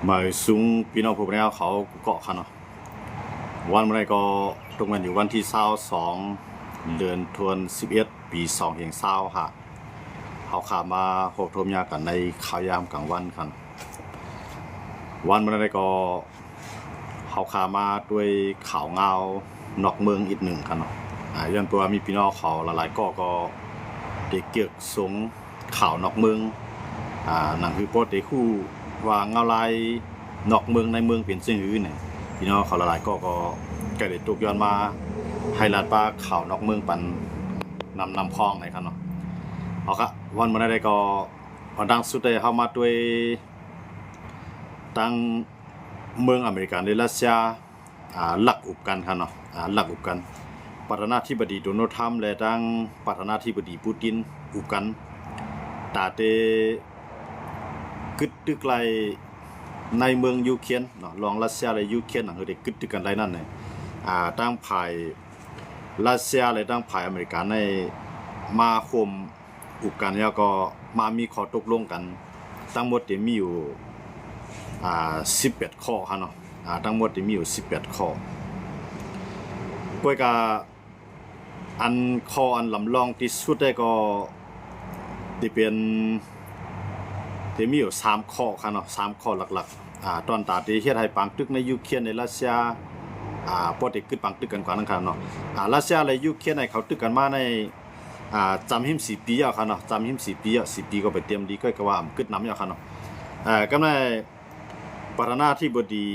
ໝາຍສູງພີ່ນ້ອງຜູ້ເປັນແນວເຂົາເກາະຄັນເນາະ. ວັນມື້ໃດກໍຕົກແມ່ນຢູ່ວັນທີຊາວສອງ ເດືອນທວນສິບເອັດ ປີສອງພັນຊາວຫ້າ ເຮົາຂ້າມາພົບທົມຍາກັນໃນຂ່າວຍາມກາງວັນຄັນ. ວັນມື້ໃດກໍ ເຮົາຂ້າມາດ້ວຍຂ່າວງາວນອກເມືອງອີກໜຶ່ງຄັນເນາະ. ອາ ຍ້ອນເພາະວ່າມີພີ່ນ້ອງເຂົາຫຼາຍໆກໍ ກໍໄດ້ກຽກສົ່ງ ຂ່າວນອກເມືອງ ອາ ໜັງຄືພໍໄດ້ຮູ້ວ່າງາວລາຍນອກເມືອງໃນເມືອງເປັນຈັ່ງໃດນີ້ ພີ່ນ້ອງເຂົາຫຼາຍໆກໍ ກໍໃກ້ໄດ້ຕົກຍ້ອນມາໃຫ້ລັດປ່າຂ່າວນອກເມືອງປັນນຳ ນຳຄອງໃນຄັນເນາະ. ເອົາຄະ ວັນມື້ໃດກໍ ອັນດັງສຸດໄດ້ເຮົາມາດ້ວຍ ທາງເມືອງອາເມລິກາ ແລະ ຣັດເຊຍ ອ່າ ລັກອຸບກັນຄັນເນາະ ອ່າ ລັກອຸບກັນ. ປະທານາທິບໍດີໂດນັລ ທຣຳ ແລະ ທາງປະທານາທິບໍດີປູຕິນອຸບກັນ ຕາເຕກຶດຕຶກໄລ່ໃນເມືອງຢູເຄຣນເນາະ ລະຫວ່າງຣັດເຊຍ ແລະ ຢູເຄຣນ ຫຍັງຄືໄດ້ກຶດຕຶກກັນໄລ່ນັ້ນ ອ່າ ທາງຝ່າຍຣັດເຊຍ ແລະ ທາງຝ່າຍອາເມລິກາໃນມາໂຮມ ອຸບກັນ ແລ້ວກໍມາມີຂໍ້ຕົກລົງກັນ ທັງໝົດຈະມີຢູ່ ອ່າ ສິບແປດຂໍ້ຄັນເນາະ ອ່າ ທັງໝົດຈະມີຢູ່ສິບແປດຂໍ້. ກ້ວຍກະ ອັນຂໍ້ອັນລຳລອງທີ່ສຸດໄດ້ກໍ ທີ່ເປັນ ທີ່ມີຢູ່ສາມຂໍ້ຄັນເນາະ ສາມຂໍ້ຫຼັກໆ ອ່າ ຕອນຕາທີ່ເຮັດໃຫ້ປາງຕຶກໃນຢູເຄຣນ ໃນຣັດເຊຍ ອ່າ ພໍໄດ້ກຶດປາງຕຶກກັນກວ່ານັ້ນຄັນເນາະ. ອ່າ ຣັດເຊຍ ແລະ ຢູເຄຣນ ໃຫ້ເຂົາຕຶກກັນມາໃນ ອ່າ ຈຳຫິມສີ່ປີແລ້ວຄັນເນາະ ຈຳຫິມສີ່ປີແລ້ວ ສີ່ປີກໍໄປເຕັມດີ ຂ້ອຍກໍວ່າອຳກຶດນຳແລ້ວຄັນເນາະ. ເອີ ກຳໄດ້ປະທານາທິບໍດີ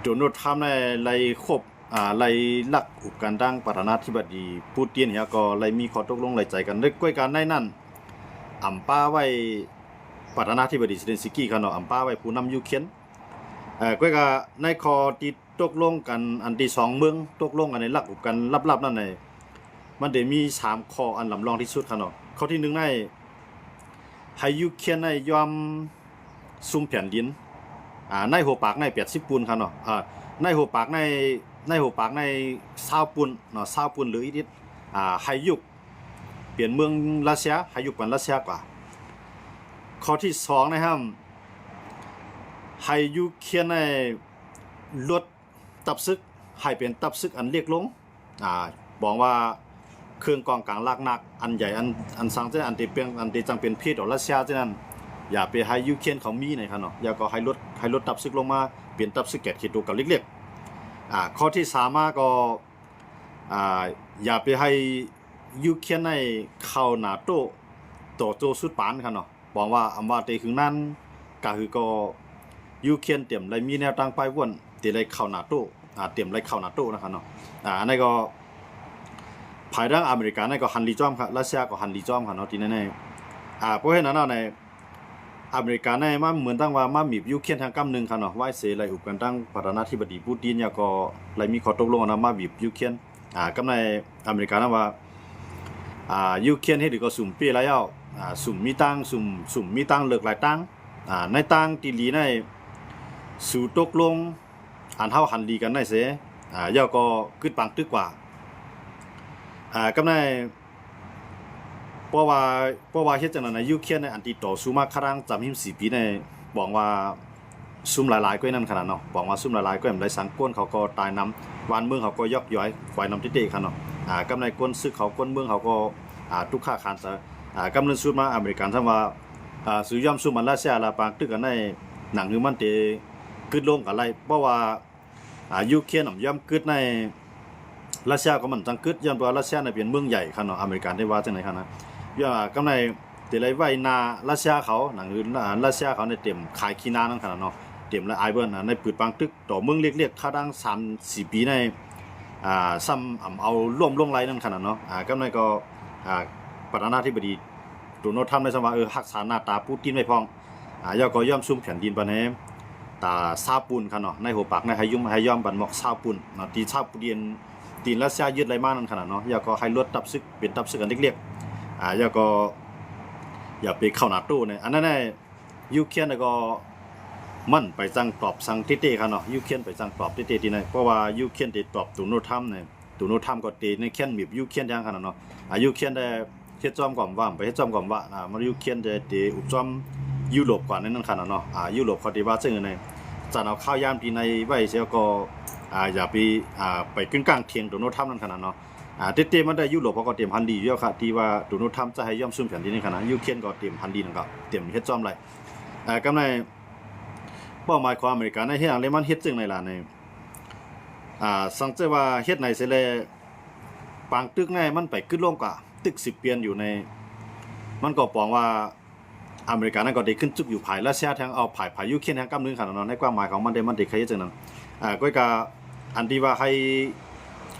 ໂດນັລ ທຣຳ ໄດ້ໄລ່ຄົບ ອ່າ ໄລ່ລັກອຸບກັນທາງປະທານາທິບໍດີປູຕິນ ແລ້ວກໍໄດ້ມີຂໍ້ຕົກລົງໄດ້ໃຈກັນ ແລະ ກ້ວຍການໃນນັ້ນ ອຳປາໄວ້ປະທານາທິບໍດີເຊເລັນສກີຄັນເນາະ ອຳປາໄວ້ຜູ້ນຳຢູເຄຣນ. ເອີ ກ້ວຍການໃນຂໍ້ທີ່ຕົກລົງກັນ ອັນທີ່ສອງເມືອງຕົກລົງກັນໃນລັກອຸບກັນລັບໆນັ້ນ ມັນໄດ້ມີສາມຂໍ້ອັນລຳລອງທີ່ສຸດຄັນເນາະ. ຂໍ້ທີໜຶ່ງໃນ ໃຫ້ຢູເຄຣນໃນຍອມຊຸມແຜ່ນດິນ ອ່າ ໃນຫົວປາກໃນແປດສິບປຸ້ນຄັນເນາະ ອ່າ ໃນຫົວປາກໃນ ໃນຫົວປາກໃນຊາວປຸ້ນເນາະ ຊາວປຸ້ນຫຼືອີກນິດ ອ່າ ໃຫ້ຍຸກເປັນເມືອງຣັດເຊຍ ໃຫ້ຍຸກເປັນຣັດເຊຍກວ່າ. ຂໍ້ທີສອງນະ ໃຫ້ຢູເຄຣນໃນ ລົດທັບຊຶກໃຫ້ເປັນທັບຊຶກອັນເລັກລົງ ອາ ບອກວ່າເຄື່ອງກອງກາງຫຼາກໜັກອັນໃຫຍ່ ອັນ ອັນສັງເດ ອັນທີ່ເປັນ ອັນທີ່ຈັ່ງເປັນເພດຕໍ່ຣັດເຊຍຈັ່ງນັ້ນ ຢ່າໄປໃຫ້ຢູເຄຣນເຂົາມີໃນຄັນເນາະ ແລ້ວກໍໃຫ້ລົດ ໃຫ້ລົດທັບຊຶກລົງມາເປັນທັບຊຶກແກດເຂດໂຕກັນເລັກໆ. ອາ ຂໍ້ທີສາມມາກໍ ອາ ຢ່າໄປໃຫ້ຢູເຄຣນໃນເຂົ້ານາໂຕຕໍ່ໂຕສຸດປານຄັນເນາະ. ບອກວ່າອຳວ່າເຕຫຶງນັ້ນກະຄືກໍຢູເຄຣນຕຽມໄດ້ມີແນວຕັ້ງປ້າຍວ່ນ ເຕໄດ້ເຂົ້ານາໂຕ ອາ ຕຽມໄດ້ເຂົ້ານາໂຕນະຄັນເນາະ. ອາ ອັນນັ້ນກໍ ພາຍທາງອາເມລິການັ້ນກໍຫັນດີຈ້ອມ ຣັດເຊຍກໍຫັນດີຈ້ອມຄັນເນາະ ທີ່ແນ່ໆ. ອາ ເພາະເຮັດອັນນັ້ນໃນ ອາເມລິກາໃນມາເໝືອນຕັ້ງວ່າມາບີບຢູເຄຣນທາງກຳໜຶ່ງຄັນເນາະ ໄວ້ເສໄດ້ອຸບກັນທາງປະທານາທິບໍດີປູຕິນ ແລ້ວກໍໄດ້ມີຂໍ້ຕົກລົງນຳມາບີບຢູເຄຣນ. ອາ ກຳໃນອາເມລິການຳວ່າ ອາ ຢູເຄຣນເຮັດກໍສຸ່ມເປ້ຫຼາຍແລ້ວ ອາ ສຸ່ມມີຕ່າງ ສຸ່ມ ສຸ່ມມີຕ່າງເລືອກຫຼາຍຕ່າງ ອາ ໃນຕ່າງທີ່ດີໃນ ສູ່ຕົກລົງ ອັນເຮົາຫັນດີກັນໄດ້ເສ ອາ ແລ້ວກໍກຶດປາງຕຶກກວ່າ ອາ ກຳໃນ ເພາະວ່າ ເພາະວ່າເຮັດຈັ່ງນັ້ນນະ ຢູເຄຣນໃນອັນທີ່ຕໍ່ສູ້ມາຄາດາງຈຳຫິມສີ່ປີໃນ ບອກວ່າ ຊຸມຫຼາຍໆກວ່ານັ້ນຂະໜາດເນາະ ບອກວ່າຊຸມຫຼາຍໆກວ່າໄດ້ສັງ ຄົນເຂົາກໍຕາຍນຳ ບ້ານເມືອງເຂົາກໍຍອກຍ້ອຍໄປນຳເຕໆຄັນເນາະ. ອາ ກຳໃນຄົນຊຶກເຂົາ ຄົນເມືອງເຂົາກໍ ອາ ທຸກຂະຂານໃຈ. ອາ ກຳເລີນສຸດມາອາເມລິການຖາມວ່າ ອາ ສູຍອມຊຸມອັນຣັດເຊຍລະປາງຕຶກກັນໃນ ໜັງຄືມັນເຕກຶດລົງກັນໄດ້ ເພາະວ່າ ອາ ຢູເຄຣນນຳຍອມກຶດໃນ ຣັດເຊຍກໍມັນຈັ່ງກຶດ ຍ້ອນວ່າຣັດເຊຍນະເປັນເມືອງໃຫຍ່ຄັນເນາະ ອາເມລິກາໄດ້ວ່າຈັ່ງໃດຄັນນະ ຍ້ອນວ່າກຳໃນ ເຕໄດ້ໄວ້ໜ້າຣັດເຊຍເຂົາ ໜັງຄື ອາ ຣັດເຊຍເຂົາໃນຕຽມຂາຍຂີ້ໜ້ານັ້ນຂະໜາດເນາະ ຕຽມລະອາຍເບິ່ນ ອາ ໃນປືດປາງຕຶກຕໍ່ເມືອງເລັກໆ ຄາດາງສາມສີ່ປີໃນ ອາ ຊ້ຳອຳເອົາລົ້ມລົງໄລ່ນັ້ນຂະໜາດເນາະ. ອາ ກຳໃນກໍ ອາ ປະທານາທິບໍດີໂດນັລ ທຣຳ ໄດ້ຊ້ຳວ່າ ເອີ ຮັກສາໜ້າຕາປູຕິນໄວ້ພ້ອມ ອາ ແລ້ວກໍຍອມຊຸມແຜ່ນດິນປະເນ ຕາຊາວປຸ້ນຂະໜາດເນາະ ໃນຫົວປາກໃນໃຫ້ຍຸມ ໃຫ້ຍອມບັນໝອກຊາວປຸ້ນເນາະ ທີ່ຊາວປຸ້ນ ທີ່ຣັດເຊຍຍຶດໄລ່ມານັ້ນຂະໜາດເນາະ ແລ້ວກໍໃຫ້ລົດທັບຊຶກເປັນທັບຊຶກອັນເລັກໆ ອາ ແລ້ວກໍຢ່າໄປເຂົ້ານາໂຕໃນ ອັນນັ້ນໃນ ຢູເຄຣນກໍມັນໄປສັ່ງຕອບສັ່ງເຕໆຄັນເນາະ ຢູເຄຣນໄປສັ່ງຕອບເຕໆທີ່ໃນ ເພາະວ່າຢູເຄຣນໄດ້ຕອບໂດນັລ ທຣຳໃນ ໂດນັລ ທຣຳກໍເຕໃນແຄນມີບຢູເຄຣນທາງຂະໜາດເນາະ ອາ ຢູເຄຣນໄດ້ເຮັດຈ້ອມກອມວ່າ ໄປເຮັດຈ້ອມກອມວ່າ ອາ ມາຢູເຄຣນໄດ້ເຕອຸບຈ້ອມ ຢູໂຣບກ່ອນນັ້ນຂະໜາດເນາະ. ອາ ຢູໂຣບເຂົາທີ່ວ່າເຊິ່ງໃນ ຈະເອົາຂ່າວຍາມທີ່ໃນໄວ້ເສຍກໍ ອາ ຢ່າໄປ ອາ ໄປກຶ້ງກ້າງຖຽງໂດນັລທຳນັ້ນຂະໜາດເນາະ. ອາ ແທ້ໆມັນໄດ້ ຢູໂຣບເຂົາກໍຕຽມຫັນດີຢູ່ແລ້ວຂະ ທີ່ວ່າໂດນັລທຳຈະໃຫ້ຍອມຊຸມແຜ່ນດິນນີ້ຂະໜາດ ຢູເຄຣນກໍຕຽມຫັນດີນັ້ນກໍຕຽມເຮັດຊ້ອມໄດ້. ອາ ກຳໃນເປົ້າໝາຍຂອງອາເມລິກາໃນເຮັດຫຍັງເລີຍ ມັນເຮັດຈັ່ງໃດລະໃນ ອາ ສັງເກດວ່າເຮັດໃນເສຍແລ້ວ ປາງຕຶກໃນມັນໄປກຶດລົງກວ່າ ຕຶກສິບປຽນຢູ່ໃນ ມັນກໍປອງວ່າ ອາເມລິການັ້ນກໍໄດ້ຂຶ້ນຈຸກຢູ່ຝ່າຍຣັດເຊຍແທງ ເອົາຝ່າຍ ຝ່າຍຢູເຄຣນແທງກຳໜຶ່ງຂະໜາດເນາະ ໃນຄວາມໝາຍຂອງມັນເດ ມັນໄດ້ຂະຫຍາຍຈັ່ງນັ້ນ. ອາ ກໍກະ ອັນທີ່ວ່າໃຫ້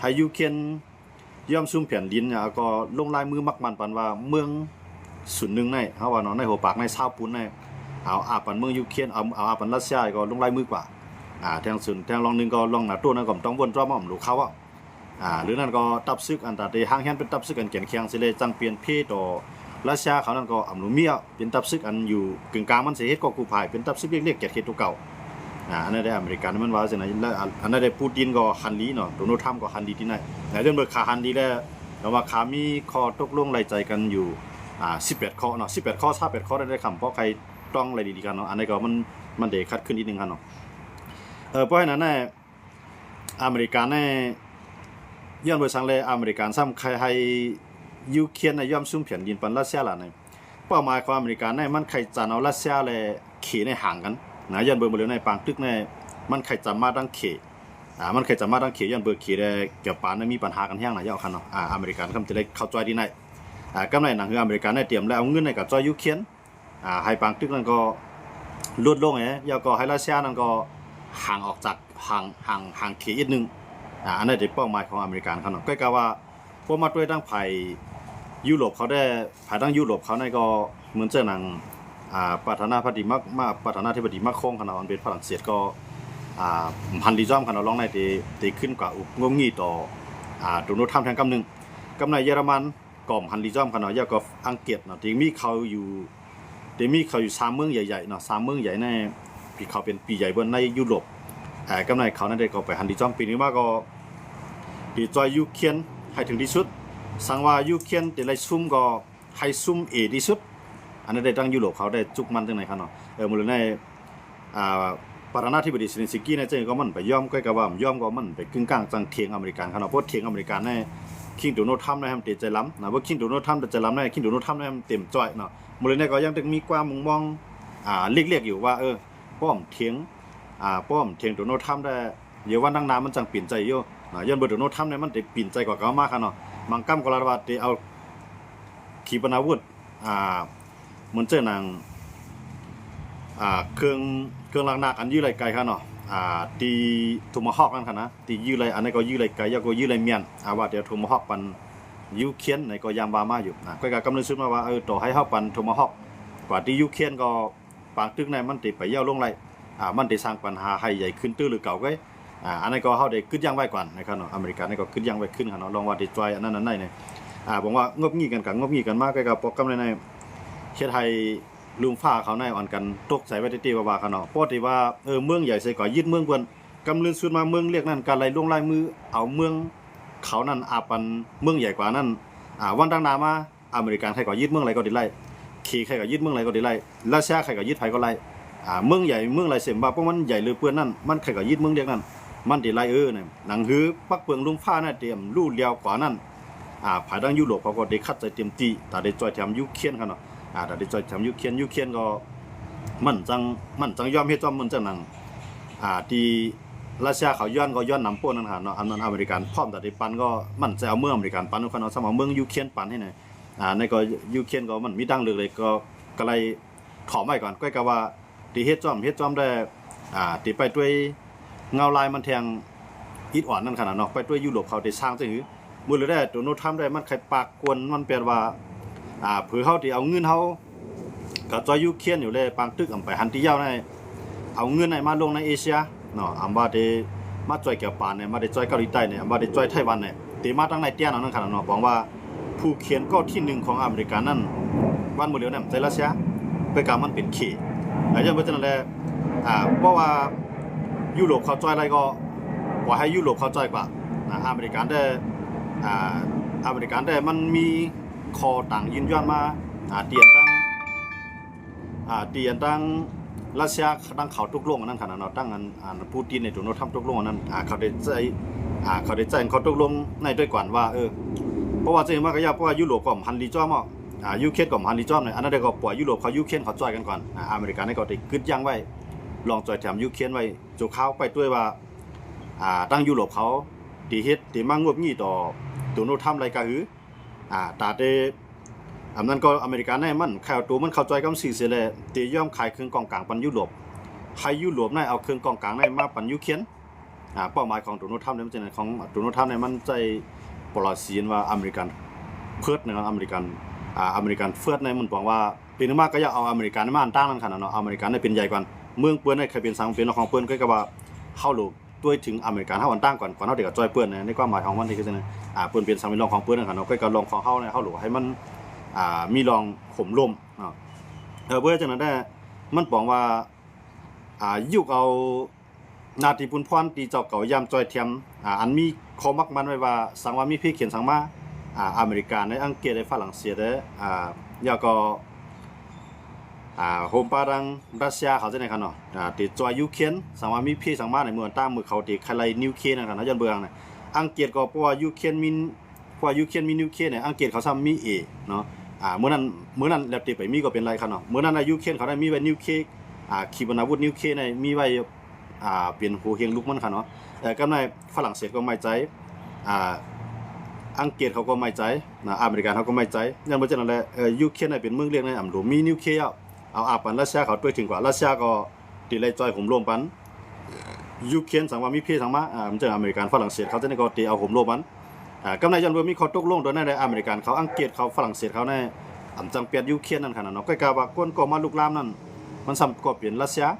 ໃຫ້ຢູເຄຣນຍອມຊຸມແຜ່ນດິນ ແລ້ວກໍລົງລາຍມືໝັກໝັ້ນປັນວ່າເມືອງສູນໜຶ່ງໃນ ເຮົາວ່າເນາະ ໃນຫົວປາກໃນຊາວປຸນໃນ ເອົາອາປັນເມືອງຢູເຄຣນ ເອົາ ເອົາອາປັນຣັດເຊຍ ກໍລົງລາຍມືກວ່າ ອາ ແທງສູນ ແທງລອງໜຶ່ງກໍລອງນາໂຕນັ້ນກໍບໍ່ຕ້ອງວົນຈອມ ເອົາມາລູກເຂົາອະ ອາ ຫຼືນັ້ນກໍຕັບຊຶກອັນຕາເຕຫາງແຮງ ເປັນຕັບຊຶກອັນແກ່ນແຂງເສຍເລີຍ ຈັ່ງປ່ຽນເພຕໍ່ຣັດເຊຍເຂົານັ້ນ ກໍອຳລູເມຍ ເປັນຕັບຊຶກອັນຢູ່ກຶ່ງກາງມັນເສຍ ເຮັດກໍກູ່ພາຍ ເປັນຕັບຊຶກເລັກໆ ແກ່ນເຂດຕົວເກົ່າ. ອາ ອັນນັ້ນໄດ້ອາເມລິກາມັນວ່າຈັ່ງໃດ ແລະ ອັນ ອັນນັ້ນໄດ້ປູຕິນກໍຫັນດີເນາະ ໂດນັລທຳກໍຫັນດີທີ່ນັ້ນ ແລະ ຈົນເບີກຂາຫັນດີແລ້ວ ແຕ່ວ່າຂາມີຂໍ້ຕົກລົງໄດ້ໃຈກັນຢູ່ ອາ ສິບແປດຂໍ້ເນາະ ສິບແປດຂໍ້ ຊາວແປດຂໍ້ໄດ້ຄຳ ເພາະໃຄຕ້ອງໄດ້ດີໆກັນເນາະ. ອັນນີ້ກໍມັນ ມັນໄດ້ຂັດຂຶ້ນນິດໜຶ່ງຫັ້ນເນາະ. ເອີ ເພາະສະນັ້ນ ອາເມລິກາໃນ ຍ້ອນບໍ່ສັງແລ ອາເມລິກາຊ້ຳໃຄໃຫ້ຢູເຄຣນໃນຍອມຊຸມແຜ່ນດິນປັນຣັດເຊຍລະໃນ ເປົ້າໝາຍຂອງອາເມລິກາໃນ ມັນໃຄຈະເອົາຣັດເຊຍ ແລະ ເຂໃນຫ່າງກັນນະ ຍ້ອນເບິ່ງເບິ່ງແລ້ວໃນປາງຕຶກໃນ ມັນໃຄຈະມາທາງເຂ ອາ ມັນໃຄຈະມາທາງເຂ ຍ້ອນເບິ່ງເຂ ແລະ ຈະປານມີບັນຫາກັນແຮງນະ ເຈົ້າຄະເນາະ. ອາ ອາເມລິກາຄຳຈະໄດ້ເຂົ້າໃຈທີ່ໃນ ອາ ກຳໃນໜັງຄືອາເມລິກາໃນຕຽມ ແລະ ເອົາເງິນໃນກະຈ່ອຍຢູເຄຣນ ອາ ໃຫ້ປາງຕຶກນັ້ນກໍຫຼຸດລົງແຫຼະ ແລ້ວກໍໃຫ້ຣັດເຊຍນັ້ນກໍຫ່າງອອກຈາກ ຫ່າງ ຫ່າງ ຫ່າງເຂດໜຶ່ງ. ອາ ອັນນັ້ນເປັນເປົ້າໝາຍຂອງອາເມລິກາເຂົາເນາະ. ກໍກະວ່າ ພໍມາດ້ວຍທາງຝ່າຍຢູໂຣບເຂົາໄດ້ ຝ່າຍທາງຢູໂຣບເຂົາໃນກໍເໝືອນເຊິ່ງນາງ ອາ ປະທານາທິບໍດີ ມາ ມາ ປະທານາທິບໍດີມາຄອງເຂົາເນາະ ອັນເປັນຝຣັ່ງເສດກໍ ອາ ຫັນດີຈອມເຂົາເນາະ ລອງໃນເຕ ເຕຂຶ້ນກວ່າອຸບງົບງີ່ຕໍ່ ອາ ໂດນັລທຳແທງກຳໜຶ່ງ. ກຳໃນເຢຍລະມັນ ກໍຫັນດີຈອມເຂົາເນາະ ແລ້ວກໍອັງກິດເນາະ ທີ່ມີເຂົາຢູ່ ທີ່ມີເຂົາຢູ່ສາມເມືອງໃຫຍ່ໆເນາະ ສາມເມືອງໃຫຍ່ໃນ ທີ່ເຂົາເປັນປີ້ໃຫຍ່ເບິດໃນຢູໂຣບ. ອາ ກຳໃນເຂົານັ້ນໄດ້ກໍໄປຫັນດີຈອມ ປີນີ້ມາກໍ ທີ່ຈອຍຢູເຄຣນໃຫ້ເຖິງທີ່ສຸດ ສັງວ່າຢູເຄຣນທີ່ໄດ້ຊຸມກໍໃຫ້ຊຸມເອທີ່ສຸດ. ອັນນັ້ນໄດ້ທັງຢູໂຣບເຂົາໄດ້ຈຸກມັນຈັ່ງໃດເຂົາເນາະ. ເອີ ມື້ນີ້ ອາ ປະທານາທິບໍດີເຊເລັນສກີໃນຈັ່ງກໍມັນໄປຍອມ ກໍກະວ່າຍອມກໍມັນໄປກຶ້ງກ້າງຈັ່ງຖຽງອາເມລິກາເຂົາເນາະ. ເພາະຖຽງອາເມລິກາໃນ ຄິງໂດນັລທຳໃນມັນເຕັມໃຈລຳນະ ເພາະຄິງໂດນັລທຳເຕັມໃຈລຳໃນ ຄິງໂດນັລທຳໃນມັນເຕັມຈອຍເນາະ. ມື້ນີ້ກໍຍັງຕ້ອງມີຄວາມມຸງມອງ ອາ ເລັກໆຢູ່ວ່າ ເອີ ປ້ອມຖຽງ ອາ ປ້ອມຖຽງໂດນັລທຳໄດ້ ດຽວວັນຂ້າງໜ້າມັນຈັ່ງປິ່ນໃຈຢູ່ນະ ຍ້ອນເບິ່ງໂດນັລທຳນີ້ມັນໄດ້ປິ່ນໃຈກວ່າເກົ່າມາກເນາະ. ບາງກຳກໍລະວ່າໄດ້ເອົາຂີປະນາວຸດ ອາ ເໝືອນເຊິ່ງນາງ ອາ ເຄື່ອງ ເຄື່ອງລາກໜັກອັນຢື້ໄລໄກເນາະ ອາ ຕີໂທມາຮອກນັ້ນນະ ຕີຢື້ໄລ ອັນນັ້ນກໍຢື້ໄລໄກ ແລ້ວກໍຢື້ໄລແມ່ນ ອາ ວ່າແຕ່ໂທມາຮອກປັນຢູເຄຣນໃນກໍຍາມວ່າມາຢູ່ນະ. ກໍກະກຳລັງຊຸດມາວ່າ ເອີ ຕໍ່ໃຫ້ເຮົາປັນໂທມາຮອກກວ່າຕີຢູເຄຣນກໍ ປາງຕຶກໃນມັນເຕໄປຍາວລົງໄດ້ ອາ ມັນເຕສ້າງບັນຫາໃຫ້ໃຫຍ່ຂຶ້ນຕື່ມຫຼືເກົ່າເກຍ. ອາ ອັນນັ້ນກໍເຮົາໄດ້ກຶດຢັ້ງໄວ້ກ່ອນນະຄັບເນາະ ອາເມລິການີ້ກໍກຶດຢັ້ງໄວ້ຂຶ້ນເນາະ ລອງວ່າໄດ້ຈ່ອຍອັນນັ້ນອັນໃດນີ້ ອາ ບອກວ່າງົບງີ່ກັນກະງົບງີ່ກັນມາ ກໍກະປອກກຳໃນໃນ ເຮັດໃຫ້ລຸງຟ້າເຂົາໃນອ່ອນກັນຕົກໃຈໄວ້ເຕໆວ່າໆເນາະ. ເພາະທີ່ວ່າ ເອີ ເມືອງໃຫຍ່ໃສ່ກໍຍຶດເມືອງເພິ່ນ ກຳລຶນສຸດມາເມືອງເລັກນັ້ນກໍໄດ້ລົງລາຍມືເອົາເມືອງເຂົານັ້ນອາປັນເມືອງໃຫຍ່ກວ່ານັ້ນ. ອາ ວັນຂ້າງໜ້າມາ ອາເມລິກັນໃຜກໍຍຶດເມືອງໃດກໍໄດ້ ເຂໃຜກໍຍຶດເມືອງໃດກໍໄດ້ ຣັດເຊຍໃຜກໍຍຶດໃຜກໍໄດ້ ອາ ເມືອງໃຫຍ່ເມືອງໃດເຊັ່ນວ່າພວກມັນໃຫຍ່ເຫຼືອເກີນນັ້ນ ມັນໃຜກໍຍຶດເມືອງເລັກນັ້ນ ມັນໄດ້ ເອີ ນະ ໜັງຫືປັກເປິງລຸງຟ້ານັ້ນຕຽມຮູ້ແລ້ວກວ່ານັ້ນ. ອາ ຝ່າຍທາງຢູໂຣບເຂົາກໍໄດ້ຂັດໃຈເຕັມທີ່ ຖ້າໄດ້ຈ່ອຍແຖມຢູເຄຣນເຂົາເນາະ ອາ ຖ້າໄດ້ຈ່ອຍແຖມຢູເຄຣນ ຢູເຄຣນກໍມັນຈັ່ງ ມັນຈັ່ງຍອມເຮັດຈອມ ມັນຈັ່ງໜັງ ອາ ທີ່ຣັດເຊຍເຂົາຍ້ອນກໍຍ້ອນນຳໂປ້ນນັ້ນຫັ້ນເນາະ. ອັນນັ້ນອາເມລິກັນພ້ອມ ຖ້າໄດ້ປັນກໍມັນຈະເອົາເມືອງອາເມລິກັນປັນເຂົາເນາະ ສ່ຳເອົາເມືອງຢູເຄຣນປັນໃຫ້ນະ ອາ ໃນກໍຢູເຄຣນກໍມັນມີທາງເລືອກເລີຍ ກໍ ກໍເລີຍຖອມໄວ້ກ່ອນ ກໍກະວ່າ ທີ່ເຮັດຈອມ ເຮັດຈອມໄດ້ ອາ ທີ່ໄປດ້ວຍເງົາລາຍມັນແທງອິດອ່ອນນັ້ນຂະໜາດເນາະ ໄປດ້ວຍຢູໂຣບເຂົາໄດ້ສ້າງຈັ່ງຫື ມື້ລະໄດ້ໂດນັລທຳໄດ້ມັນໄຄປາກກວນ ມັນແປນວ່າ ອາ ເຜື່ອເຮົາທີ່ເອົາເງິນເຮົາກະຈ່ອຍຢູເຄຣນຢູ່ແລ ປາງຕຶກອຳໄປຫັນທີ່ຍາວໃນ ເອົາເງິນໃນມາລົງໃນເອເຊຍເນາະ ອຳວ່າໄດ້ມາຈ່ອຍແກວປານແນ່ ມາໄດ້ຈ່ອຍເກົາຫຼີໃຕ້ແນ່ ອຳວ່າໄດ້ຈ່ອຍໄຕ້ຫວັນແນ່ ເຕມາຕັ້ງໃນແຕ່ນເອົານັ້ນຂະໜາດເນາະ ບອກວ່າຜູ້ຂຽນກໍທີໜຶ່ງຂອງອາເມລິການັ້ນ ວັນມື້ດຽວນັ້ນໃສ່ຣັດເຊຍ ເພາະກາມັນເປັນເຂ ແລະ ຍ້ອນເພາະສະນັ້ນແຫຼະ ອາ ເພາະວ່າຢູໂຣບເຂົາຈ່ອຍໄດ້ກໍບໍ່ໃຫ້ຢູໂຣບເຂົາຈ່ອຍກວ່າ ອາ ອາເມລິກາໄດ້ ອາ ອາເມລິກາໄດ້ມັນມີຂໍ້ຕ່າງຢືນຢັນມາ ອາ ຕຽມຕັ້ງ ອ່າ ທີ່ອັນທາງຣັດເຊຍ ທາງເຂົາຕົກລົງອັນນັ້ນຂະໜາດເນາະ ທາງອັນ ອັນ ປູຕິນ ໃນໂດນັລ ທຣຳ ຕົກລົງອັນນັ້ນ ອ່າ ເຂົາໄດ້ໃຊ້ ອ່າ ເຂົາໄດ້ໃຊ້ຂໍ້ຕົກລົງໃນດ້ວຍກັນວ່າ ເອີ ເພາະວ່າຈັ່ງມາກະຍາ ເພາະວ່າຢູໂຣບກໍບໍ່ທັນຍິນຍອມເນາະ ອ່າ ຢູເຄຣນກໍບໍ່ທັນຍິນຍອມໃນ ອັນນັ້ນໄດ໋ກໍປ່ອຍຢູໂຣບເຂົາ ຢູເຄຣນເຂົາຊ່ອຍກັນກ່ອນ ອ່າ ອາເມລິການີ້ກໍໄດ້ກຶດຢັ້ງໄວ້ ລອງຊ່ອຍແຖມຢູເຄຣນໄວ້ຊົ່ວຄາວ ໄປດ້ວຍວ່າ ອ່າ ທາງຢູໂຣບເຂົາ ທີ່ເຮັດ ທີ່ມາງົບຫງິດຕໍ່ໂດນັລ ທຣຳ ໄດ້ກະຫື ອ່າ ຕາແຕ່ ອັນນັ້ນກໍອາເມລິການີ້ມັນຂາຍເອົາໂຕມັນເຂົ້າຈອຍກັບຊື່ເສຍແລ້ວ ທີ່ຍອມຂາຍເຄື່ອງກອງກາງປັນຢູໂຣບ ໃຫ້ຢູໂຣບນີ້ເອົາເຄື່ອງກອງກາງນີ້ມາປັນຢູເຄຣນ ອ່າ ເປົ້າໝາຍຂອງໂດນັລ ທຣຳ ນີ້ມັນຈັ່ງໃດ ຂອງໂດນັລ ທຣຳ ນີ້ມັນໃຊ້ policy ວ່າອາເມລິກັນ first ນະ ອາເມລິກັນ ອ່າ ອາເມລິກັນ first ນີ້ມັນປອງວ່າ ເປັນມາກະຢາກເອົາອາເມລິກາມາອັນຕາງນັ້ນຂະໜາດເນາະ ອາເມລິກາໄດ້ເປັນໃຫຍ່ກວ່າ ເມືອງເພິ່ນໃຫ້ເປັນສັງເປັນຂອງເພິ່ນ ຄືກັບວ່າເຮົາໂລດ ໂດຍເຖິງອາເມລິກາເຮົາອັນຕາງກ່ອນ ກ່ອນເຮົາຈະກະຊ່ອຍເພິ່ນ ໃນຄວາມໝາຍຂອງມັນຄືຈັ່ງນັ້ນ ອ່າ ເພິ່ນເປັນສັງເປັນລອງຂອງເພິ່ນນັ້ນຂະເນາະ ກໍລອງຂອງເຮົາເນາະ ເຮົາໂລດໃຫ້ມັນ ອ່າ ມີລອງໂຫມລົມເນາະ ເອີ ເພາະຈັ່ງນັ້ນແຫຼະ ມັນປອງວ່າ ອ່າ ຍຸກເອົາ ໜ້າທີ່ປຸນພອນທີ່ເຈົ້າເກົ່າຢ່າມຈ່ອຍແຖມ ອ່າ ອັນມີຂໍ້ໝັກໝັ້ນໄວ້ວ່າ ສັງວ່າມີເພຂຽນສັງມາ ອ່າ ອາເມລິກາ ໃນອັງກິດ ໃນຝຣັ່ງເສດ ອ່າ ແລ້ວກໍ ອ່າ ໂຮມປາດັງຣັດເຊຍເຂົາຈັ່ງໃດຂະເນາະ ອ່າ ທີ່ຊ່ອຍຢູເຄຣນ ສັງວ່າມີເພສັງມາໃນເມື່ອຕາມມື້ເຂົາທີ່ໄລ່ນິວເຄລນັ້ນຂະເນາະ ຍ້ອນເບິ່ງອັງກິດກໍເພາະວ່າຢູເຄຣນມີ ເພາະວ່າຢູເຄຣນມີນິວເຄລ ອັງກິດເຂົາຊ້ຳມີເອເນາະ ອ່າ ມື້ນັ້ນ ມື້ນັ້ນແລ້ວທີ່ໄປມີກໍເປັນໄລຂະເນາະ ມື້ນັ້ນນະ ຢູເຄຣນເຂົາໄດ້ມີໄວ້ນິວເຄລ ອ່າ ຂີປະນາວຸດນິວເຄລໃນມີໄວ້ ອ່າ ເປັນຫົວຮຽງລຸກມັນຂະເນາະ ເອີ ກັບໃນຝຣັ່ງເສດກໍໄມ່ໃຈ ອ່າ ອັງກິດເຂົາກໍໄມ່ໃຈນະ ອາເມລິກາເຮົາກໍໄມ່ໃຈ ຍ້ອນບໍ່ເຊັ່ນນັ້ນແຫຼະ ເອີ ຢູເຄຣນເປັນເມືອງເລັກໃນອຳໂດມີນິວເຄລ ເອົາອາປັນຣັດເຊຍເຂົາ ໂດຍເຖິງກວ່າຣັດເຊຍກໍ ທີ່ໄດ້ຈ່ອຍໂຫມລົມປັນ ຢູເຄຣນ ສັງວ່າມີເພສັງມາ ອ່າ ມັນຈັ່ງອາເມລິກັນ ຝຣັ່ງເສດເຂົາຈັ່ງໃດກໍທີ່ເອົາໂຫມລົມມັນ ອ່າ ກັບໃນຍ້ອນວ່າມີຂໍ້ຕົກລົງໂຕນັ້ນໃດ ອາເມລິກັນເຂົາ ອັງກິດເຂົາ ຝຣັ່ງເສດເຂົາໃນ ອຳຈັ່ງປຽດຢູເຄຣນນັ້ນຂະໜາດເນາະ ກໍກະວ່າຄົນກໍມາລຸກລາມນັ້ນ ມັນຊ້ຳກໍເປັນຣັດເຊຍ ອ່າ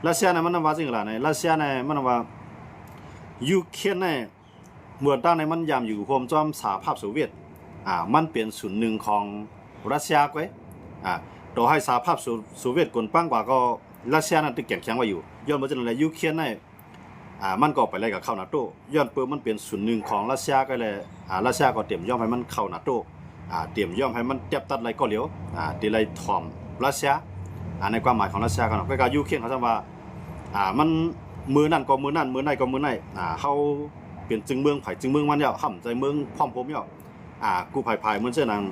ຣັດເຊຍນັ້ນມັນນຳວ່າຈັ່ງໃດລະ ໃນຣັດເຊຍໃນມັນນຳວ່າ ຢູເຄຣນໃນ ເມື່ອຕັ້ງໃນມັນຍາມຢູ່ຮ່ວມຈອມສະຫະພາບໂຊວຽດ ອ່າ ມັນເປັນສ່ວນໜຶ່ງຂອງຣັດເຊຍກ້ວຍ ອ່າ ຕໍ່ໃຫ້ສະຫະພາບໂຊ ໂຊວຽດກົນປັງກວ່າກໍ ຣັດເຊຍນັ້ນຖືກແກງແຂງໄວ້ຢູ່ ຍ້ອນບໍ່ເຊັ່ນນັ້ນແລ້ວ ຢູເຄຣນໃນ ອ່າ ມັນກໍໄປໄດ້ກັບເຂົ້ານາໂຕ ຍ້ອນເປີມັນເປັນສ່ວນໜຶ່ງຂອງຣັດເຊຍກໍແລ້ວ ອ່າ ຣັດເຊຍກໍຕຽມຍອມໃຫ້ມັນເຂົ້ານາໂຕ ອ່າ ຕຽມຍອມໃຫ້ມັນແຕບຕັດໄລ່ກໍຫຼຽວ ອ່າ ທີ່ໄລ່ຖອມຣັດເຊຍ ອ່າ ໃນຄວາມໝາຍຂອງຣັດເຊຍກໍເນາະ ກໍກະຢູເຄຣນເຂົາຊ້ຳວ່າ ອ່າ ມັນມື້ນັ້ນກໍມື້ນັ້ນ ມື້ໃນກໍມື້ໃນ ອ່າ ເຮົາເປັນຈຶ່ງເມືອງໃຜຈຶ່ງເມືອງມັນແລ້ວ ເຮົາບໍ່ໃຈເມືອງພ້ອມໂຮມແລ້ວ ອ່າ ກູ່ພາຍໆ ເໝືອນເຊັ່ນຫຍັງ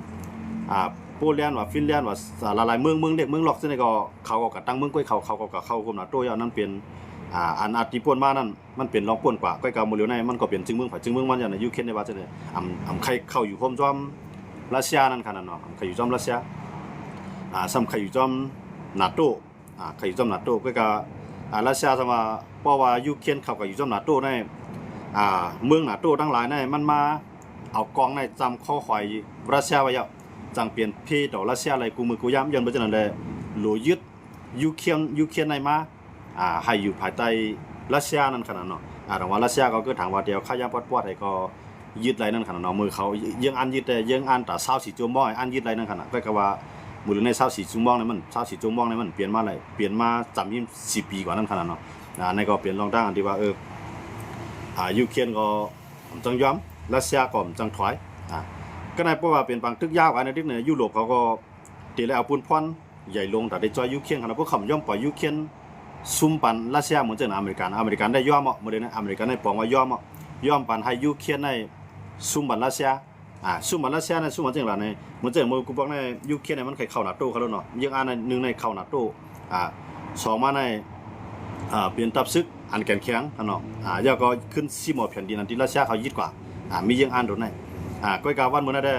ອ່າ ໂປແລນວ່າ ຟິນແລນວ່າ ອ່າ ຫຼາຍໆເມືອງ ເມືອງເລັກເມືອງລອກ ເຊັ່ນໃດກໍເຂົາກໍກະຕັ້ງເມືອງກ້ວຍເຂົາ ເຂົາກໍກະເຂົ້າຮ່ວມນາໂຕແລ້ວ ນັ້ນເປັນ ອ່າ ອັນອາດທີ່ຜ່ານມານັ້ນ ມັນເປັນລອງປ່ນກວ່າ ກ້ວຍກະມື້ຫຼຽວໃນມັນກໍເປັນຈຶ່ງເມືອງໃຜຈຶ່ງເມືອງມັນ ຢ່າງໃນຢູເຄຣນໄດ້ວ່າຈັ່ງໃດ ອຳ ອຳໃຄ່ເຂົ້າຢູ່ຮ່ວມຈອມຣັດເຊຍນັ້ນຂະໜາດເນາະ ອຳໃຄ່ຢູ່ຈອມຣັດເຊຍ ອ່າ ຊ້ຳໃຄ່ຢູ່ຈອມນາໂຕ ອ່າ ໃຄ່ຢູ່ຈອມນາໂຕ ກໍກະ ອ່າ ຣັດເຊຍຊ້ຳວ່າ ເພາະວ່າຢູເຄຣນເຂົາກະຢູ່ຈອມນາໂຕໃນ ອ່າ ເມືອງນາໂຕທັງຫຼາຍໃນ ມັນມາເອົາກອງໃນຈຳຄໍຫອຍຣັດເຊຍໄວ້ແລ້ວ ຈັ່ງເປັນເພຕໍ່ຣັດເຊຍໄດ້ຄູ່ມື້ຄູ່ຍາມ ຍ້ອນບໍ່ເຊັ່ນນັ້ນແລ້ວ ໂລດຍຶດຢູເຄຣນ ຢູເຄຣນໃນມາ ອ່າ ໃຫ້ຢູ່ພາຍໃຕ້ຣັດເຊຍນັ້ນຂະໜາດເນາະ ອ່າ ແຕ່ວ່າຣັດເຊຍກໍຄືຖາມວ່າ ດຽວຂາຍຢາມປອດໆ ໃຫ້ກໍ ຍຶດໄດ້ນັ້ນຂະໜາດເນາະ ມື້ເຂົາ ເອີ ເອີ ອັນຍຶດໄດ້ ເອີ ອັນຕາຊາວສີ່ຊົ່ວໂມງ ອັນຍຶດໄດ້ນັ້ນຂະໜາດ ກໍກະວ່າມື້ໃນຊາວສີ່ຊົ່ວໂມງນີ້ມັນ ຊາວສີ່ຊົ່ວໂມງນີ້ມັນປ່ຽນມາໄດ້ ປ່ຽນມາຈຳຫິມສີ່ປີກວ່ານັ້ນຂະໜາດເນາະ ອ່າ ນັ້ນກໍເປັນລອງທາງອັນທີ່ວ່າ ເອີ ອ່າ ຢູເຄຣນກໍບໍ່ຈັກຍອມ ຣັດເຊຍກໍບໍ່ຈັກຖອຍ ອ່າ ກໍນັ້ນເພາະວ່າເປັນປາງຕຶກຍາວ ອັນນີ້ ຢູໂຣບເຂົາກໍ ທີ່ໄດ້ເອົາປຸນພອນໃຫຍ່ລົງ ຕາໄດ້ຊ່ອຍຢູເຄຣນຂະໜາດ ພວກເຂົາບໍ່ຍອມປ່ອຍຢູເຄຣນຊຸມປັນຣັດເຊຍ ເໝືອນຈັ່ງອາເມລິກາ ອາເມລິກາໄດ້ຍອມເນາະ ມື້ໃດນະ ອາເມລິກາໄດ້ປອງວ່າຍອມເນາະ ຍອມປັນໃຫ້ຢູເຄຣນໄດ້ຊຸມບັນຣັດເຊຍ ອ່າ ຊຸມບັນຣັດເຊຍນະ ຊຸມບັນຈັ່ງໃດນະ ເໝືອນຈັ່ງມື້ກູປອກໃນຢູເຄຣນນະ ມັນໄຄ່ເຂົ້ານາໂຕເຂົາແລ້ວເນາະ ຍິງອັນໜຶ່ງໃນເຂົ້ານາໂຕ ອ່າ ສອງມາໃນ ອ່າ ເປັນທັບເຮືອອັນແຂງແຂງຫັ້ນເນາະ ອ່າ ແລ້ວກໍຂຶ້ນຊິໝໍແຜ່ນດິນອັນທີ່ຣັດເຊຍເຂົາຍຶດກວ່າ ອ່າ ມີຍິງອັນໂດນໃນ ອ່າ ກ້ວຍກາວັນມື້ນັ້ນແດ່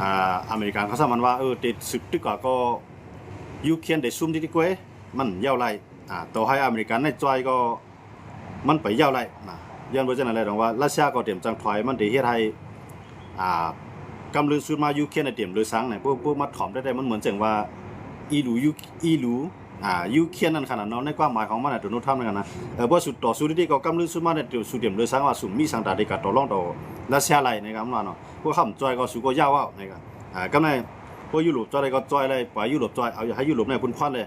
ອ່າ ອາເມລິກັນເຂົາສາມາດວ່າ ເອີ ເຕະສືບຕຶກກວ່າກໍ ຢູເຄຣນໄດ້ຊຸມທີ່ຕິກວຍ ມັນເຍົາໄຫຼ ອ່າ ຕໍ່ໃຫ້ອາເມລິກັນໃນຈ່ອຍກໍ ມັນໄປເຍົາໄຫຼນະ ຍ້ອນບໍ່ເຊັ່ນນັ້ນແລ້ວ ດອງວ່າຣັດເຊຍກໍຕຽມຈັ່ງຖອຍ ມັນໄດ້ເຮັດໃຫ້ ອ່າ ກຳລຶ້ງສຸດມາ ຢູເຄຣນໄດ້ຕຽມເລີຍສັງນະ ພວກ ພວກມາຖອມໄດ້ ແຕ່ມັນເໝືອນຈັ່ງວ່າ ອີລູ ອີລູ ອ່າ ຢູເຄຣນນັ້ນຂະໜາດເນາະ ໃນຄວາມໝາຍຂອງມັນນະ ໂດນັລ ທຣຳ ນັ້ນນະ ເອີ ບໍ່ສຸດຕໍ່ສູ້ດີໆ ກໍກຳລຶ້ງສຸດມາໄດ້ ສູ້ຕຽມເລີຍສັງວ່າ ຊຸມມີສັງຕາໄດ້ກະຕໍ່ລອງຕໍ່ຣັດເຊຍໄຫຼໃນກຳວ່າເນາະ ພວກເຮົາບໍ່ຈ່ອຍກໍ ຊູກໍຢ່າເວົ້າໃນກະ ອ່າ ກຳໃນ ພວກຢູໂຣບຈ່ອຍໄດ້ກໍຈ່ອຍໄດ້ ປະຢູໂຣບຈ່ອຍ ເອົາ ໃຫ້ຢູໂຣບໃນປຸນພອນເລີຍ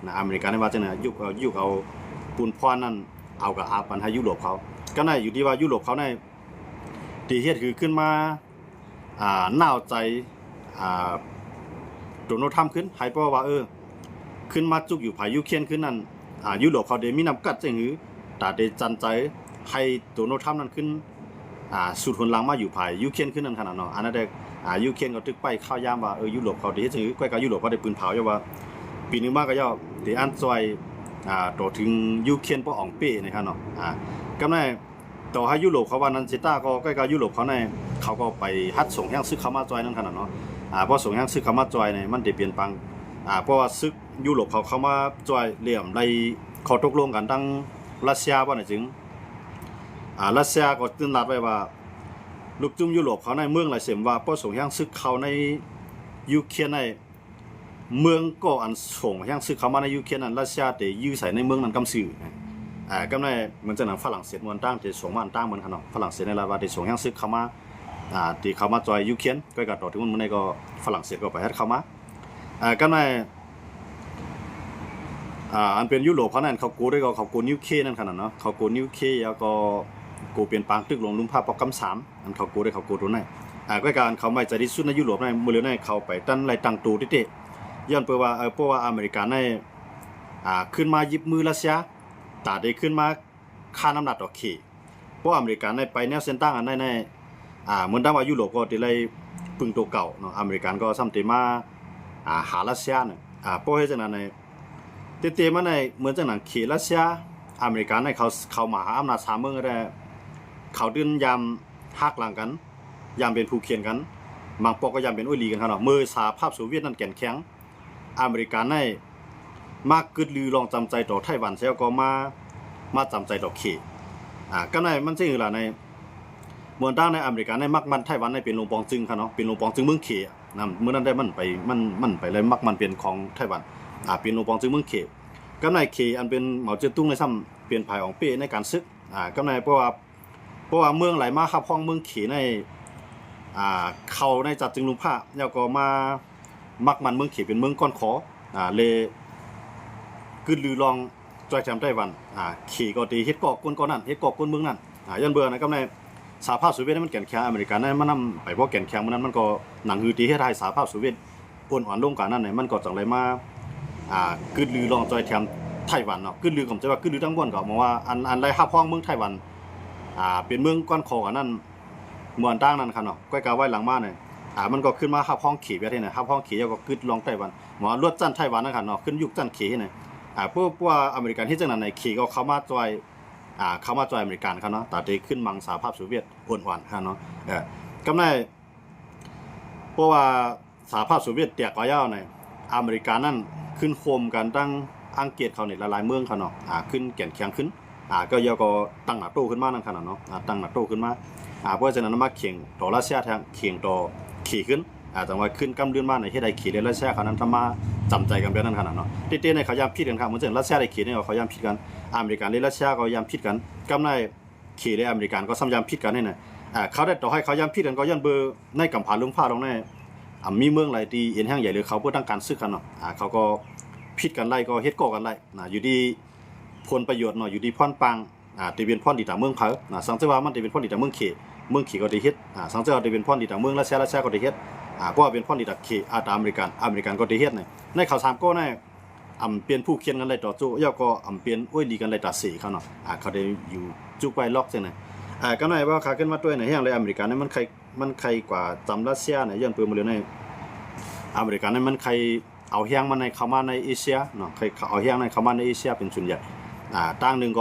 ນະ ອາເມລິກາໄດ້ວ່າຈັ່ງໃດ ຍຸກເອົາ ຍຸກເອົາປຸນພອນນັ້ນ ເອົາກະອາປັນໃຫ້ຢູໂຣບເຂົາ ກໍໄດ້ຢູ່ທີ່ວ່າຢູໂຣບເຂົາໃນ ທີ່ເຮັດຄືຂຶ້ນມາ ອ່າ ໜາວໃຈ ອ່າ ໂດນັລ ທຣຳ ຂຶ້ນ ໃຫ້ເພາະວ່າ ເອີ ຂຶ້ນມາຈຸກຢູ່ຝ່າຍຢູເຄຣນຄືນນັ້ນ ອາ ຢູໂຣບເຂົາເດມີນ້ຳກັດຈັ່ງຫື ຕາເດຈັນໃຈໃຫ້ໂດນັລທຣຳນັ້ນຂຶ້ນ ອາ ສູດຫົນຫຼັງມາຢູ່ຝ່າຍຢູເຄຣນຄືນນັ້ນຂະໜາດເນາະ. ອັນນັ້ນແຕ່ ອາ ຢູເຄຣນກໍຖືກປ້າຍຂ່າວຢາມວ່າ ເອີ ຢູໂຣບເຂົາເດເຮັດຈັ່ງຫື ກ້ອຍກາຢູໂຣບເຂົາໄດ້ປືນເຜາ ຍ້ອນວ່າປີໜຶ່ງມາກໍເຈົ້າເດອັນຊ່ອຍ ອາ ຕໍ່ເຖິງຢູເຄຣນບໍ່ອອງເປ້ນະຄະເນາະ. ອາ ກໍແມ່ນ ຕໍ່ໃຫ້ຢູໂຣບເຂົາວ່ານັ້ນຊິຕາ ກໍໃກ້ກັບຢູໂຣບເຂົາໃນ ເຂົາກໍໄປຮັດສົ່ງແຮງສຶກເຂົ້າມາຊ່ອຍນັ້ນຂະໜາດເນາະ. ອາ ພໍສົ່ງແຮງສຶກເຂົ້າມາຊ່ອຍໃນ ມັນໄດ້ປ່ຽນແປງ ອາ ເພາະວ່າສຶກຢູໂຣບເຂົາເຂົ້າມາຊ່ອຍ ແລ້ວໄດ້ຂໍ້ຕົກລົງກັນທັງຣັດເຊຍ ບໍ່ນັ້ນຈຶ່ງ ອາ ຣັດເຊຍກໍຕື່ມລັດໄວ້ວ່າ ລູກຈຸ້ມຢູໂຣບເຂົາໃນເມືອງຫຼາຍເຊັ່ນວ່າ ພໍສົ່ງແຮງສຶກເຂົ້າໃນຢູເຄຣນໃນ ເມືອງກໍອັນສົ່ງແຮງສຶກເຂົ້າມາໃນຢູເຄຣນນັ້ນ ຣັດເຊຍເຕຢື້ໃສ່ໃນເມືອງນັ້ນກຳຊື່. ອາ ກໍແມ່ນເໝືອນຈັ່ງນັ້ນ ຝຣັ່ງເສດເມືອງຕ່າງເຕສົ່ງມາອັນຕ່າງເໝືອນກັນເນາະ. ຝຣັ່ງເສດໃນລາວວ່າເຕສົ່ງແຮງສຶກເຂົ້າມາ ອາ ເຕເຂົ້າມາຊ່ອຍຢູເຄຣນ ກໍກະຕໍ່ເຖິງມື້ນີ້ກໍຝຣັ່ງເສດກໍໄປຮັດເຂົ້າມາ. ອາ ກໍແມ່ນ ອາ ອັນເປັນຢູໂຣບເຂົານັ້ນ ເຂົາໂກໄດ້ກໍເຂົາໂກນິວເຄນັ້ນຂະໜາດເນາະ. ເຂົາໂກນິວເຄ ແລ້ວກໍໂກເປັນປາງຕຶກຫຼວງລຸ່ມພະປອກກຳສາມ ອັນເຂົາໂກໄດ້ເຂົາໂກໂຕນັ້ນ. ອາ ກໍການເຂົາໄວ້ໃຈທີ່ສຸດໃນຢູໂຣບໃນມື້ເລີຍໃນ ເຂົາໄປຕັນໄລ່ຕັ້ງໂຕເຕໆ ຍ້ອນເພາະວ່າ ເອີ ເພາະວ່າອາເມລິກາໃນ ອາ ຂຶ້ນມາຍຶບມືຣັດເຊຍ ຕາໄດ້ຂຶ້ນມາຄ້ານອຳນາດຕໍ່ເຂ. ເພາະອາເມລິກາໃນໄປແນວເສັ້ນທາງອັນໃດໃນ ອາ ເໝືອນດັ່ງວ່າຢູໂຣບກໍໄດ້ໄລ່ປຶງໂຕເກົ່າເນາະ ອາເມລິກາກໍຊ້ຳໄດ້ມາ ອາ ຫາຣັດເຊຍນະ. ອາ ເພາະເຮັດຈັ່ງນັ້ນໃນ ເຕໆມາໃນເໝືອນຈັ່ງນັ້ນ ເຂຣັດຣັດເຊຍ ອາເມລິກາໃນ ເຂົາ ເຂົາມາຫາອຳນາດສາມເມືອງແລ້ວ ເຂົາຕື່ມຢາມຫັກຫຼັງກັນ ຢາມເປັນຜູ້ຂຽນກັນ ບາງປອກກໍຢາມເປັນໂອ້ຍຫຼີກັນຂະໜາດເນາະ. ເມື່ອສະຫະພາບໂຊວຽດນັ້ນແກ່ນແຂງ ອາເມລິກາໃນມາກຶດລືລອງຈຳໃຈຕໍ່ໄຕ້ຫວັນ ແລ້ວກໍມາ ມາຈຳໃຈຕໍ່ເຂ. ອາ ກໍໃນມັນຊິລະໃນ ເມືອງຕ່າງໃນອາເມລິກາໃນມັກໝັ້ນໄຕ້ຫວັນໃນເປັນຫຼວງປອງຈຶ່ງຂະເນາະ ເປັນຫຼວງປອງຈຶ່ງເມືອງເຂ. ນຳ ເມື່ອນັ້ນໄດ້ມັນໄປ ມັນ ມັນໄປໄລ່ມັກໝັ້ນເປັນຂອງໄຕ້ຫວັນ ອາ ເປັນຫຼວງປອງຈຶ່ງເມືອງເຂ. ກໍໃນເຂອັນເປັນເໝົາເຈຍຕຸງໃນຊ້ຳເປັນຝ່າຍອອງເປ້ໃນການສຶກ ອາ ກໍໃນ ເພາະວ່າ ເພາະວ່າເມືອງໄຫຼມາຮັບຮອງເມືອງເຂໃນ ອາ ເຂົ້າໃນຈັດຈຶ່ງລຸມພະ ແລ້ວກໍມາມັກໝັ້ນເມືອງເຂເປັນເມືອງກ້ອນຂໍ ອາ ແລະ ກຶດລືລອງ ຊ່ອຍແຖມໄຕ້ຫວັນ ອາ ເຂກໍໄດ້ເຮັດກໍ່ກົນກ່ອນນັ້ນ ເຮັດກໍ່ກົນເມືອງນັ້ນ ອາ ຍ້ອນເບື່ອນະ ກັບໃນສະຫະພາບໂຊວຽດມັນແກ່ນແຂງ ອາເມລິກາໃນມັນນຳໄປບໍ່ແກ່ນແຂງ ເມື່ອນັ້ນມັນກໍໜັງຫືອເຕເຮັດໃຫ້ສະຫະພາບໂຊວຽດອ່ອນໆລົງການນັ້ນ ມັນກໍຈັ່ງໄດ້ມາ ອາ ກຶດລືລອງຊ່ອຍແຖມໄຕ້ຫວັນເນາະ. ກຶດລືກໍບໍ່ໃຊ່ວ່າກຶດລືທັງໝົດ ກໍໝາຍວ່າອັນ ອັນໄດ້ຮັບຮອງເມືອງໄຕ້ຫວັນ ອາ ເປັນເມືອງກ້ອນຂໍກັນນັ້ນ ເມືອງຕ່າງນັ້ນຂະເນາະ. ກ້ອຍກາໄວ້ຫຼັງມານີ້ ອາ ມັນກໍຂຶ້ນມາຮັບຮອງເຂແບບນີ້ນະ ຮັບຮອງເຂແລ້ວກໍກຶດລອງໄຕ້ຫວັນ ໝາຍວ່າລວດຊັ້ນໄຕ້ຫວັນນັ້ນຂະເນາະ ຂຶ້ນຍຸກຊັ້ນເຂນີ້ນະ. ອາ ເພາະ ເພາະວ່າອາເມລິກາເຮັດຈັ່ງນັ້ນໃນ ເຂກໍເຂົ້າມາຊ່ອຍ ອາ ເຂົ້າມາຊ່ອຍອາເມລິການຂະເນາະ ຕາເຕຂຶ້ນມັງສະຫະພາບໂຊວຽດອ່ອນໆຂະເນາະ. ເອີ ກໍໃນ ເພາະວ່າສະຫະພາບໂຊວຽດແຕກໄປແລ້ວໃນ ອາເມລິການັ້ນຂຶ້ນໂຮມກັນຕັ້ງອັງກິດເຂົານີ້ຫຼາຍໆເມືອງຂະເນາະ ອາ ຂຶ້ນແກ່ນແຂງຂຶ້ນ ອາ ກໍແລ້ວກໍຕັ້ງນາໂຕຂຶ້ນມານັ້ນຂະເນາະ ອາ ຕັ້ງນາໂຕຂຶ້ນມາ ອາ ເພາະສະນັ້ນມາເຄັ່ງຕໍ່ຣັດເຊຍແທນ ເຄັ່ງຕໍ່ເຂຂຶ້ນ ອາ ຈັ່ງວ່າຂຶ້ນກຳເລື່ອນມາໃນເຮັດໃຫ້ເຂ ແລະ ຣັດເຊຍເຂົານັ້ນທຳມາຈຳໃຈກັນແບບນັ້ນຂະເນາະ. ເຕໆໃນເຂົາຢາມຜິດກັນຄັບ ເໝືອນເຊັ່ນຣັດເຊຍ ແລະ ເຂນີ້ເຂົາຢາມຜິດກັນ ອາເມລິກາ ແລະ ຣັດເຊຍກໍຢາມຜິດກັນ ກັບໃນ ເຂ ແລະ ອາເມລິກາກໍຊ້ຳຢາມຜິດກັນນີ້ນະ. ອາ ເຂົາໄດ້ຕໍ່ໃຫ້ເຂົາຢາມຜິດກັນກໍຍ້ອນເບີໃນກຳຜາລຸມຟ້າດອກໃນ ອາ ມີເມືອງໃດທີ່ເອັນແຮງໃຫຍ່ ຫຼື ເຂົາເບີຕ້ອງການສຶກກັນເນາະ ອາ ເຂົາກໍຜິດກັນໄດ້ ກໍເຮັດກໍກັນໄດ້ນະ ຢູ່ທີ່ຜົນປະໂຫຍດເນາະ ຢູ່ທີ່ພອນປາງ ອາ ທີ່ເປັນພອນດີຕາເມືອງໃຜນະ. ສັງເກດວ່າມັນທີ່ເປັນພອນດີຕາເມືອງເຂ ເມືອງເຂກໍໄດ້ເຮັດ ອາ ສັງເກດວ່າທີ່ເປັນພອນດີຕາເມືອງຣັດເຊຍ ຣັດເຊຍກໍໄດ້ເຮັດ ອາ ເພາະວ່າເປັນພອນດີຕາເຂ ອາ ຕາອາເມລິກາ ອາເມລິກາກໍໄດ້ເຮັດນະ. ໃນເຂົາສາມກໍໃນ ອຳເປັນຜູ້ຂຽນກັນໄດ້ຕໍ່ໂຈ ແລ້ວກໍອຳເປັນໂອ້ຍຫຼີກັນໄດ້ຕາເສເຂົາເນາະ ອາ ເຂົາໄດ້ຢູ່ຈຸກໄວ້ລັອກຈັ່ງນັ້ນ. ອາ ກໍໜ້ອຍວ່າຂາຂຶ້ນມາດ້ວຍໃນແຮງ ແລະ ອາເມລິການັ້ນມັນໄຄ ມັນໄຄກວ່າຈຳຣັດເຊຍໃນ ຍ້ອນເປີເມືອງໃນ ອາເມລິການັ້ນມັນໄຄເອົາແຮງມັນໃນເຂົ້າມາໃນເອເຊຍເນາະ ໄຄເອົາແຮງນັ້ນເຂົ້າມາໃນເອເຊຍເປັນສ່ວນໃຫຍ່ ອາ ທາງໜຶ່ງກ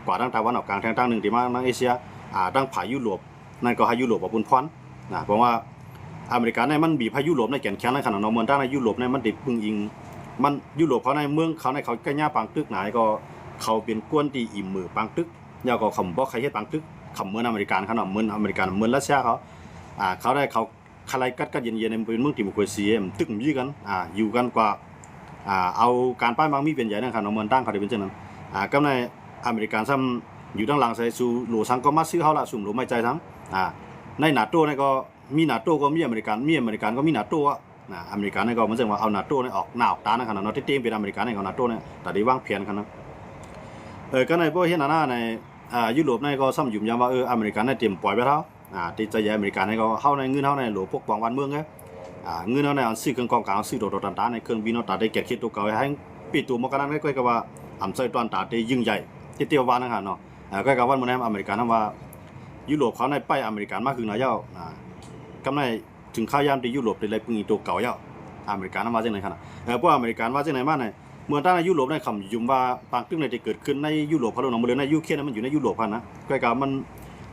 ໍກວ່າທາງຕາເວັນອອກກາງ ແທງທາງໜຶ່ງທີ່ມາທາງເອເຊຍ ອາ ທາງຝ່າຍຢູໂຣບ ນັ້ນກໍໃຫ້ຢູໂຣບເອົາບຸນພອນນະ ເພາະວ່າອາເມລິກາໃນມັນບີບໃຫ້ຢູໂຣບໃນແກ່ນແຂງໃນຂະນະເນາະ ເໝືອນທາງໃນຢູໂຣບໃນມັນໄດ້ປຶ້ງອີງ ມັນ ຢູໂຣບເຂົາໃນເມືອງເຂົາໃນເຂົາໃກ້ຍາປາງຕຶກຫຼາຍ ກໍເຂົາເປັນກວນທີ່ອີ່ເໝີປາງຕຶກ ແລ້ວກໍເຂົາບໍ່ໃຄ່ເຮັດປາງຕຶກ ເຂົາເໝືອນອາເມລິການເຂົາເນາະ ເໝືອນອາເມລິການ ເໝືອນຣັດເຊຍເຂົາ ອາ ເຂົາໄດ້ເຂົາ ຄະໄລກັດກັນເຢັນໆ ໃນເປັນເມືອງດີໂມຄຣາຊີ ມັນຕຶກມີກັນ ອາ ຢູ່ກັນກວ່າ ອາ ເອົາການປ້າຍມັກມີເປັນໃຫຍ່ນັ້ນຂະເນາະ ເໝືອນຕ່າງເຂົາໄດ້ເປັນຈັ່ງນັ້ນ ອາ ກັບໃນອາເມລິກາຊ້ຳຢູ່ທາງຫຼັງໃສ່ສູ່ໂຫຼສັງກໍມາຊື້ເຮົາລະ ຊຸມໂຫຼໄມ້ຈ່າຍສັງ ອາ ໃນນາໂຕໃນກໍມີນາໂຕກໍມີອາເມລິກາ ມີອາເມລິກາກໍມີນາໂຕອະ ນະ ອາເມລິກາໃນກໍມັນຈັ່ງວ່າເອົານາໂຕໃນອອກໜ້າອອກຕານັ້ນຂະເນາະ ທີ່ເຕັມເປັນອາເມລິກາໃນກໍນາໂຕໃນ ຕາໄດ້ວາງແຜນຂະເນາະ ເອີ ກໍໃນບໍ່ເຫັນອັນນັ້ນໃນ ອາ ຢູໂຣບໃນກໍຊ້ຳຫຍຸ້ມຢຳວ່າ ເອີ ອາເມລິກາໃນເຕັມປ່ອຍໄປເຮົາ ອາ ຕິດໃຈໃຫຍ່ອາເມລິກາໃນກໍເຮົາໃນເງິນເຮົາໃນໂຫຼປົກປ້ອງບ້ານເມືອງເດ້ ອ່າ ເງິນເຮົາໃນອັນຊື້ເຄື່ອງກອງກາງ ເຮົາຊື້ໂຕໂຕຕັນຕາໃນເຄື່ອງບິນເຮົາຕາໄດ້ແກ່ເຂດໂຕເກົ່າ ໃຫ້ເປັນໂຕໝໍກະນັ້ນ ກໍກວຍກັບວ່າອຳໃຊ້ຕອນຕາໄດ້ຍິ່ງໃຫຍ່ ເຕັດເຕວວ່ານັ້ນຫັ້ນເນາະ. ເອີ ກໍກະວັນມື້ໃນອາເມລິການວ່າ ຢູໂຣບເຂົາໃນໄປອາເມລິການມາຫຶງນາຍາວ ອ່າ ກຳໃນ ເຖິງຄາວຍາມທີ່ຢູໂຣບໄດ້ໄລ່ປຶງອີໂຕເກົ່າແລ້ວ ອາເມລິການວ່າຈັ່ງໃດຂະນະ. ເອີ ພວກອາເມລິການວ່າຈັ່ງໃດມາໃນ ເມື່ອຕາໃນຢູໂຣບໃນຄຳຍຸມວ່າປາງຕຶກໃນທີ່ເກີດຂຶ້ນໃນຢູໂຣບເຂົາເນາະ ບໍ່ເລີຍໃນຢູເຄຣນ ມັນຢູ່ໃນຢູໂຣບຫັ້ນນະ ກໍກະມັນ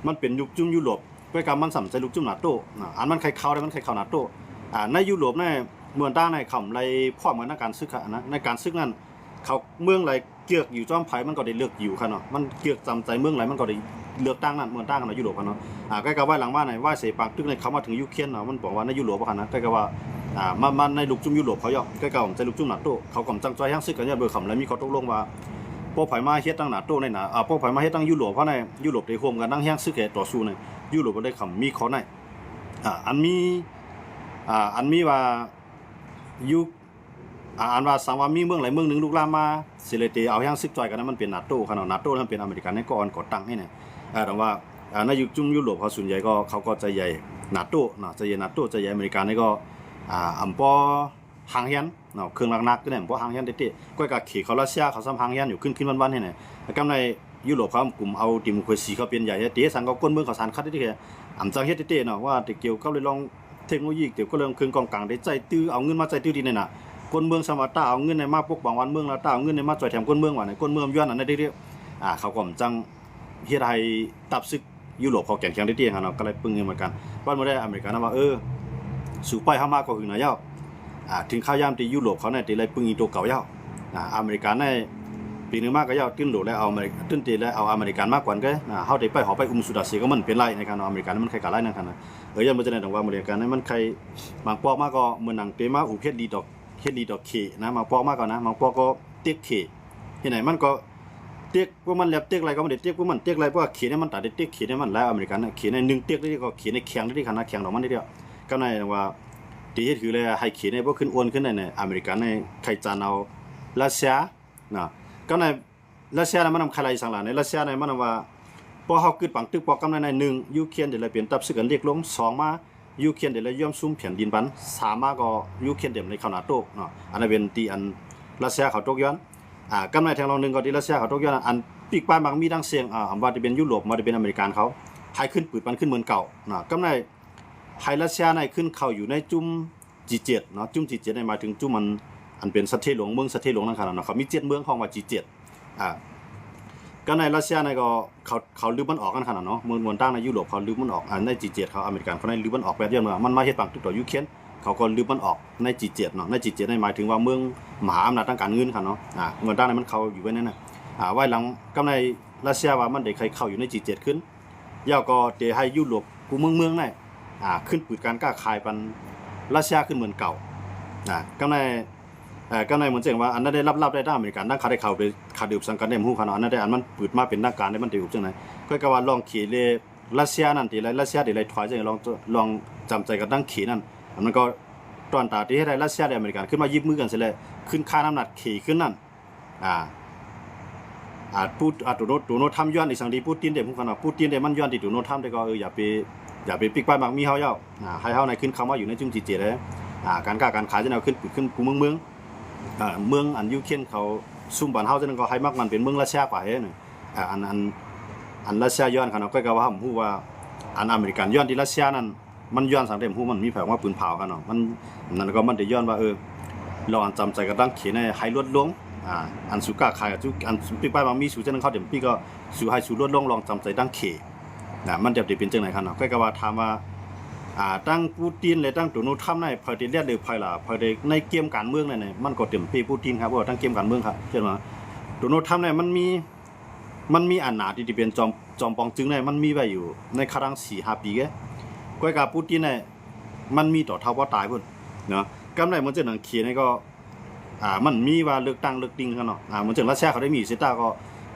ມັນເປັນຍຸກຈຸ້ມຢູໂຣບ ກໍກະມັນສຳໃຈລຸກຈຸ້ມນາໂຕ ອ່າ ອັນມັນໄຄເຂົ້າໄດ້ ມັນໄຄເຂົ້ານາໂຕ ອ່າ ໃນຢູໂຣບໃນ ເມື່ອຕາໃນຄຳໄລ່ພ້ອມກັນໃນການສຶກຫັ້ນນະ ໃນການສຶກນັ້ນ ເຂົາເມືອງໃດເກືອກຢູ່ຈອມໃຜ ມັນກໍໄດ້ເລືອກຢູ່ຂະເນາະ ມັນເກືອກຈຳໃຈເມືອງໃດ ມັນກໍໄດ້ເລືອກຕັ້ງນັ້ນ ເມືອງຕ່າງໃນຢູໂຣບຫັ້ນເນາະ. ອ່າ ໃກ້ກັບວ່າຫຼັງມາໃນ ວ່າເສປາງຕຶກໃນເຂົ້າມາເຖິງຢູເຄຣນເນາະ ມັນບອກວ່າໃນຢູໂຣບຫັ້ນນະ ໃກ້ກັບວ່າ ອ່າ ມາ ມາໃນລຸກຈຸ້ມຢູໂຣບເຂົາຢູ່ ໃກ້ກັບວ່າຈະລຸກຈຸ້ມນາໂຕ ເຂົາກໍຈະຊ່ອຍແຮງຊຶກກັນຢູ່ ເບີຄຳແລະມີຂໍ້ຕົກລົງວ່າ ພວກໃຜມາເຮັດຕັ້ງນາໂຕໃນນະ ອ່າ ພວກໃຜມາເຮັດຕັ້ງຢູໂຣບເຮົາໃນ ຢູໂລບໄດ້ຮ່ວມກັນທັງແຮງຊຶກແຮງຕໍ່ສູ້ໃນຢູໂລບໄດ້ຄຳມີຂໍ້ໃນ ອ່າ ອັນມີ ອ່າ ອັນມີວ່າຢູ່ ອ່າ ອັນວ່າສັງວ່າມີເມືອງໃດເມືອງໜຶ່ງລຸກລາມມາ ຊິເລີຍເຕເອົາແຮງຊຶກຊ່ອຍກັນນັ້ນ ມັນເປັນນາໂຕຂະເນາະ. ນາໂຕນັ້ນເປັນອາເມລິກາໃນກໍອ່ອນກໍ່ຕັ້ງໃຫ້ນະ ເອີ ແຕ່ວ່າ ອ່າ ໃນຍຸກຈຸ້ມຢູໂລບເຂົາສ່ວນໃຫຍ່ກໍ ເຂົາກໍໃຈໃຫຍ່ນາໂຕເນາະ ໃຈໃຫຍ່ນາໂຕ ໃຈໃຫຍ່ອາເມລິກາໃນກໍ ອ່າ ອຳພໍ ຫ່າງແຮນເນາະ ເຄື່ອງໜັກໆ ແຕ່ບໍ່ຫ່າງແຮນເຕະໆ ກ້ອຍກະເຂເຂົາຣັດເຊຍເຂົາຊ້ຳຫ່າງແຮນຢູ່ ຂຶ້ນໆ ວັນໆ ຫັ້ນນະ. ແລ້ວກຳໃນຢູໂຣບເຂົາກຸ່ມເອົາດີໂມຄຣາຊີເຂົາເປັນໃຫຍ່ເຕະ ສັງກໍກົນເມືອງເຂົາສານຂັດເຕະ ອຳຈັງເຮັດເຕະໆ ເນາະ ວ່າແຕ່ກ່ຽວກັບເລື່ອງເທັກໂນໂລຢີ ກ່ຽວກັບເລື່ອງເຄື່ອງກອງກາງໄດ້ໃຊ້ຕື້ ເອົາເງິນມາໃຊ້ຕື້ທີ່ໃນນະ ກົນເມືອງສຳວ່າຕ້າເອົາເງິນໃນມາປົກປ້ອງບ້ານເມືອງ ລະຕ້າເອົາເງິນໃນມາຊ່ວຍແຖມກົນເມືອງວ່າໃນ ກົນເມືອງຢ້ອນອັນໃດເຕະໆ ອ່າ ເຂົາກໍອຳຈັງ ເຮັດໃຫ້ຕັບຊຶກຢູໂຣບເຂົາແຂງແຂງເດ້ໆ ຫັ້ນເນາະ ກໍໄດ້ປຶງເງິນເໝືອນກັນ. ບັດມື້ໃດອາເມລິການວ່າ ເອີ ສູໄປເຮົາມາກໍຫຶງນາຍາວ ອ່າ ເຖິງຄາວຍາມທີ່ຢູໂຣບເຂົານີ້ໄດ້ໄລ່ປຶງອີໂຕເກົ່າແລ້ວ ອ່າ ອາເມລິການນີ້ປີໜຶ່ງມາກໍຍາວ ຕື່ນໂດແລ້ວເອົາອາເມລິ ຕື່ນເຕແລ້ວເອົາອາເມລິການມາກວນເກ ອ່າ ເຮົາໄດ້ໄປເຮົາໄປອຸ້ມສຸດາເສກໍມັນເປັນໄລນະຄັບເນາະ. ອາເມລິການມັນໄຄກະໄລນະຄັບນະ ເອີ ຢ້ານບໍ່ຈັ່ງໃດ ຕ້ອງວ່າອາເມລິການນີ້ມັນໄຄ ບາງປອກມາກໍເໝືອນໜັງເຕມາອຸບເຮັດລີດອກ ເຮັດລີດອກເຂນະ ບາງປອກມາກໍນະ ບາງປອກກໍເຕັກເຂ ເຮັດໃຫ້ມັນກໍ ເຕັກພວກມັນແລ້ວເຕັກໄລ່ກໍມັນໄດ້ເຕັກພວກມັນເຕັກໄລ່ ພວກເຂນີ້ມັນຕາໄດ້ເຕັກເຂນີ້ມັນແລ້ວ ອາເມລິກັນເຂນີ້ໜຶ່ງເຕັກໄດ້ກໍເຂນີ້ແຂງໄດ້ຂະໜາດແຂງດອກມັນໄດ້ດຽວ. ກໍໃນວ່າທີ່ເຮັດຄືແລ້ວໃຫ້ເຂນີ້ບໍ່ຂຶ້ນໂອນຂຶ້ນໄດ້ໃນອາເມລິກັນໃນໄຄຈານເອົາຣັດເຊຍນະ ກໍໃນຣັດເຊຍນະ ມັນນຳໄຄໄລ່ສັງຫຼາຍໃນຣັດເຊຍນະ ມັນນຳວ່າ ພໍເຮົາກຶດປັງຕຶກປ້ອງກັນໄດ້ໃນ ໜຶ່ງ ຢູເຄຣນໄດ້ໄລ່ເປັນຕັບຊຶກອັນເລັກລົງ ສອງ ມາ ຢູເຄຣນໄດ້ໄລ່ຍອມຊຸມແຜ່ນດິນປັນ ສາມ ມາກໍຢູເຄຣນໄດ້ເຂົ້ານາໂຕເນາະ. ອັນນັ້ນເປັນທີ່ອັນຣັດເຊຍເຂົາຕົກຍ້ອນ ອ່າ ກຳໃນແທ່ງລອງໜຶ່ງກໍທີ່ຣັດເຊຍເຂົາຕົກຍ້ອນ ອັນປີກປ້າຍມັກມີທັງເຊິ່ງ ອ່າ ບໍ່ວ່າຈະເປັນຢູໂຣບ ບໍ່ວ່າຈະເປັນອາເມລິກັນເຂົາ ໃຫ້ຂຶ້ນປືດປັນຂຶ້ນເໝືອນເກົ່ານະ. ກຳໃນໃຫ້ຣັດເຊຍໃນຂຶ້ນເຂົ້າຢູ່ໃນຈຸ້ມຈີເຈັດເນາະ ຈຸ້ມຈີເຈັດໃນໝາຍເຖິງຈຸ້ມອັນ ອັນເປັນສະເທຍຫຼວງ ເມືອງສະເທຍຫຼວງນັ້ນຂະນະເນາະ ເຂົາມີເຈັດເມືອງ ຮ້ອງວ່າຈີເຈັດ ອ່າ ກຳໃນຣັດເຊຍໃນກໍເຂົາ ເຂົາລຶບມັນອອກນັ້ນຂະນະເນາະ ເມືອງຕ່າງໃນຢູໂຣບເຂົາລຶບມັນອອກ ອ່າ ໃນຈີເຈັດເຂົາ ອາເມລິກັນເຂົາໃນລຶບມັນອອກແບບຍ້ອນວ່າມັນມາເຮັດບັງຕຶກຕໍ່ຢູເຄຣນ ເຂົາກໍລຶບມັນອອກໃນຈີເຈັດເນາະ. ໃນຈີເຈັດໃນໝາຍເຖິງວ່າເມືອງມະຫາອຳນາດທາງການເງິນຂະເນາະ ອ່າ ເມືອງຕ່າງໃນມັນເຂົ້າຢູ່ໄວ້ໃນນັ້ນ ອ່າ ໄວ້ຫຼັງກຳໃນຣັດເຊຍວ່າມັນໄດ້ໄຄເຂົ້າຢູ່ໃນຈີເຈັດຂຶ້ນ ແລ້ວກໍເຕໃຫ້ຢູໂຣບກູເມືອງໆ ນັ້ນ ອ່າ ຂຶ້ນປືດການຄ້າຂາຍປັນຣັດເຊຍຂຶ້ນເໝືອນເກົ່າ ອ່າ ກຳໃນ ເອີ ກຳໃນເໝືອນເຊັ່ນວ່າ ອັນນັ້ນໄດ້ລັບໆ ໄດ້ທັງອາເມລິກັນ ທັງເຂົາໄດ້ເຂົ້າໄປຂະດຶບສັງກັດໄດ້ຮູ້ຂະເນາະ ອັນນັ້ນໄດ້ ອັນມັນປືດມາເປັນທາງການໄດ້ ມັນໄດ້ອອກຈັ່ງໃດ ກໍກະວ່າລອງເຂເລ ຣັດເຊຍນັ້ນທີ່ໄລ ຣັດເຊຍທີ່ໄລຖອຍຈັ່ງໃດ ລອງ ລອງຈຳໃຈກັບທັງເຂນັ້ນ ມັນກໍຕອນຕາທີ່ເຮັດໃຫ້ຣັດເຊຍ ແລະ ອາເມລິກັນຂຶ້ນມາຢິບມືກັນເສຍແລ້ວ ຂຶ້ນຄານອຳນາດເຂຂຶ້ນນັ້ນ ອ່າ ອ່າ ປູ ອ່າ ໂດ ໂດນັລທຳຍ້ອນອີ່ສັງທີ່ປູຕິນໄດ້ຮູ້ກັນວ່າ ປູຕິນໄດ້ມັນຍ້ອນທີ່ໂດນັລທຳໄດ້ກໍ ເອີ ຢ່າໄປ ຢ່າໄປປິກປ້າຍມັກມີເຮົາເຈົ້າ ອ່າ ໃຫ້ເຮົາໃນຂຶ້ນເຂົ້າມາຢູ່ໃນຈຸ້ມຈີເຈັດເລີຍ ອ່າ ການຄ້າການຂາຍຈະແນວຂຶ້ນ ຂຶ້ນກູເມືອງໆ ເອີ ເມືອງອັນຢູເຄຣນເຂົາຊຸມບັນເຮົາຈະນັ້ນກໍໃຫ້ມັກມັນເປັນເມືອງຣັດເຊຍກວ່າເດ້ ອ່າ ອັນ ອັນ ອັນຣັດເຊຍຍ້ອນຂະເນາະ ຂ້ອຍກໍວ່າຮູ້ວ່າ ອັນອາເມລິກັນຍ້ອນທີ່ຣັດເຊຍນັ້ນ ມັນຍ້ອນສັງເດ ບໍ່ຮູ້ມັນມີໃຜອອກມາປືນເຜົາກັນເນາະ ມັນ ນັ້ນກໍມັນໄດ້ຍ້ອນວ່າ ເອີ ລອງອັນຈຳໃຈກັບທາງເຂໃນໃຫ້ລົດລົງ ອ່າ ອັນສູຄ້າຂາຍກັບສູ ອັນປີກປ້າຍມັກມີສູຈັ່ງນັ້ນເຂົາເດ ປີກກໍສູໃຫ້ສູລົດລົງ ລອງຈຳໃຈທາງເຂນະ ມັນຈະໄດ້ເປັນຈັ່ງໃດຄັນເນາະ. ຂ້ອຍກໍວ່າຖາມວ່າ ອ່າ ທັງປູຕິນ ແລະ ທັງໂດນັລທຳໃນ ໃຜໄດ້ລຽນຫຼືໃຜລະ ໃຜໄດ້ໃນເກມການເມືອງໃນ ມັນກໍເຕັມເປປູຕິນຄັບ ເພາະວ່າທັງເກມການເມືອງຄັບ ເຊັ່ນວ່າ ໂດນັລທຳໃນມັນມີ ມັນມີອຳນາດທີ່ ທີ່ເປັນຈອມ ຈອມປອງຈຶ່ງໄດ້ ມັນມີໄວ້ຢູ່ໃນຄະລັງສີ່ຫ້າປີເດ້ ກ້ອຍກາປູຕິນໄດ້ ມັນມີຕໍ່ເທົ່າບໍ່ຕາຍພຸ້ນເນາະ. ກຳໄດ້ເໝືອນຈັ່ງໜັງເຂນີ້ກໍ ອ່າ ມັນມີວ່າເລືອກຕັ້ງເລືອກຕິ່ງກັນເນາະ ອ່າ ເໝືອນຈັ່ງຣັດເຊຍເຂົາໄດ້ມີເສດຕາກໍ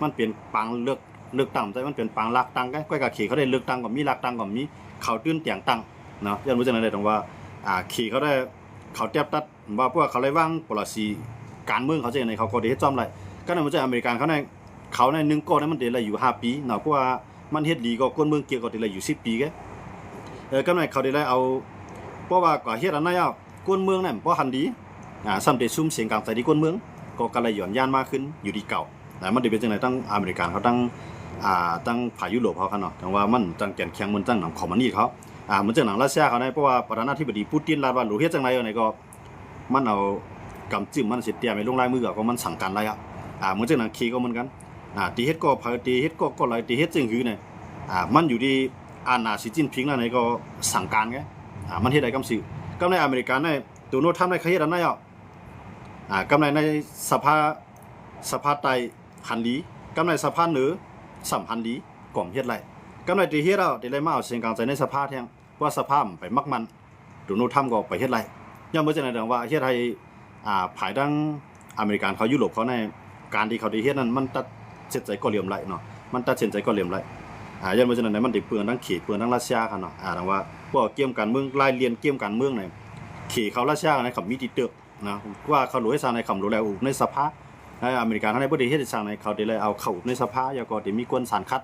ມັນເປັນປາງເລືອກ ເລືອກຕັ້ງ ມັນເປັນປາງລັກຕັ້ງ ກ້ອຍກາເຂເຂົາໄດ້ເລືອກຕັ້ງກໍມີ ລັກຕັ້ງກໍມີ ເຂົາຕື່ນແຕ່ງຕັ້ງເນາະ. ຢ້ານບໍ່ຈັ່ງໃດຕ້ອງວ່າ ອ່າ ເຂເຂົາໄດ້ ເຂົາແຕບຕັດ ວ່າພວກເຂົາໄດ້ວາງໂປລິຊີການເມືອງເຂົາຈັ່ງໃດ ເຂົາກໍໄດ້ເຮັດຊອມໄດ້. ກໍນັ້ນບໍ່ໃຊ່ອາເມລິກັນເຂົາໃນ ເຂົາໃນໜຶ່ງກໍໄດ້ ມັນໄດ້ໄດ້ຢູ່ຫ້າປີເນາະ ເພາະວ່າມັນເຮັດດີກໍຄົນເມືອງເກຍກໍໄດ້ໄດ້ຢູ່ສິບປີເດ້. ເອີ ກໍນັ້ນເຂົາໄດ້ໄດ້ເອົາ ພາະວ່າກໍເຮັດອັນນັ້ນແລ້ວ ຄົນເມືອງນັ້ນບໍ່ຫັນດີ ອາ ຊ້ຳໄດ້ສຸມສຽງກາງໃຈທີ່ຄົນເມືອງ ກໍກະໄລຍ້ອນຢ້ານມາຄືນຢູ່ທີ່ເກົ່າ. ອາ ມັນຊິເປັນຈັ່ງໃດ ທັງອາເມລິກັນເຂົາ ທັງ ອາ ທັງຝ່າຍຢູໂຣບເຂົາ ຄັນເນາະ ຈັ່ງວ່າມັນຈັ່ງແກ່ນແຂງ ມັນຈັ່ງນຳຄອມມານີເຂົາ ອາ ມັນຈັ່ງນຳຣັດເຊຍເຂົາ ເພາະວ່າປະທານາທິບໍດີປູຕິນລາວວ່າ ໂລເຮັດຈັ່ງໃດ ອັນນີ້ກໍ ມັນເອົາກຳຈຶ້ມມັນຊິຕຽມໃຫ້ລົງລາຍມື ກໍມັນສັ່ງການໄດ້ອະ. ອາ ເໝືອນຈັ່ງນັ້ນເຂກໍເໝືອນກັນ ອາ ທີ່ເຮັດກໍໃຜ ທີ່ເຮັດກໍ ກໍໄລ ທີ່ເຮັດຈຶ່ງຫືອນີ້ ອາ ມັນຢູ່ທີ່ອານາສີຈິ້ນຜິງນັ້ນໃດກໍສັ່ງການໄງ ອາ ມັນເຮັດໄດ້ກຳຊື່. ກຳໃນອາເມລິກັນໃນໂດນັລທຳໃນເຂົາເຮັດອັນໃດອະ ອາ ກຳໃນໃນສະພາ ສະພາໃຕ້ຫັນດີ ກຳໃນສະພາເໜືອຊ້ຳຫັນດີ ກໍເຮັດໄດ້ ກຳໃນທີ່ເຮັດເອົາ ທີ່ໄດ້ມາເອົາສຽງກາງໃຈໃນສະພາແທງ ເພາະວ່າສະພາໄປມັກມັນ ໂດນັລທຳກໍໄປເຮັດໄລ່ ຍ້ອນເໝືອນຈັ່ງໃດ ດັ່ງວ່າເຮັດໃຫ້ ອາ ຝ່າຍທາງອາເມລິກັນເຂົາ ຢູໂຣບເຂົາໃນການທີ່ເຂົາໄດ້ເຮັດນັ້ນ ມັນຕັດສິນໃຈກໍຫຼຽມໄລ່ເນາະ ມັນຕັດສິນໃຈກໍຫຼຽມໄລ່ ອາ ຍ້ອນເໝືອນຈັ່ງໃດ ມັນໄດ້ເປືອງທັງເຂ ເປືອງທັງຣັດເຊຍ ຄັນເນາະ ອາ ດັ່ງວ່າພວກກຽມການເມືອງ ລາຍລຽນກຽມການເມືອງໃນເຂເຂົາ ຣັດເຊຍໃນເຂົາມີຕິເຕີກ ນະ ວ່າເຂົາໂຫຼເຮັດສ້າງໃນຄຳໂຫຼແລ້ວອຸບໃນສະພາ ໃນອາເມລິກາເຂົາໃນບໍ່ໄດ້ເຮັດສ້າງໃນ ເຂົາໄດ້ໄລ່ເອົາເຂົ້າອຸບໃນສະພາ ແລ້ວກໍໄດ້ມີຄົນສັງກັດ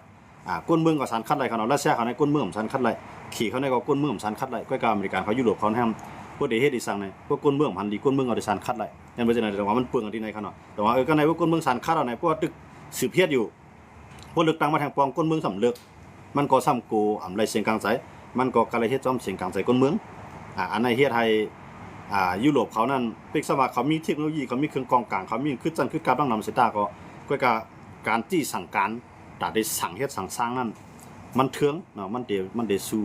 ອາ ຄົນເມືອງກໍສັງກັດໄລ່ ເຂົາເນາະ ຣັດເຊຍເຂົາໃນຄົນເມືອງມັນສັງກັດໄລ່ ເຂເຂົາໃນກໍຄົນເມືອງມັນສັງກັດໄລ່ ກໍອາເມລິກາເຂົາ ຢູໂຣບເຂົານຳ ບໍ່ໄດ້ເຮັດອີ່ສັງໃນ ພວກຄົນເມືອງມັນດີ ຄົນເມືອງເຂົາໄດ້ສັງກັດໄລ່ ຍັງບໍ່ເປັນຈັ່ງໃດ ແຕ່ວ່າມັນເປືອງອັນທີ່ໃນ ເຂົາເນາະ ແຕ່ວ່າ ເອີ ກໍໃນພວກຄົນເມືອງສັງກັດເອົາໃນ ເພາະວ່າຕຶກສືບເຮັດຢູ່ ພໍເລືອກຕັ້ງມາແທງປອງ ຄົນເມືອງສຳເລິກ ມັນກໍຊ້ຳໂກອຳໄລສຽງກາງໃຈ ມັນກໍກະໄລເຮັດຊ້ອມສຽງກາງໃຈຄົນເມືອງ ອາ ອັນນັ້ນເຮັດໃຫ້ ອາ ຢູໂຣບເຂົານັ້ນ ເປັນສະວ່າເຂົາມີເທັກໂນໂລຢີ ເຂົາມີເຄື່ອງກອງກາງ ເຂົາມີຄຶດຊັ້ນຄຶດກັບດັ່ງນຳເສຍຕາ ກໍ ກໍການທີ່ສັ່ງການ ຕາໄດ້ສັ່ງເຮັດສັ່ງສ້າງນັ້ນ ມັນເຖິງເນາະ ມັນເດ ມັນເດສູ້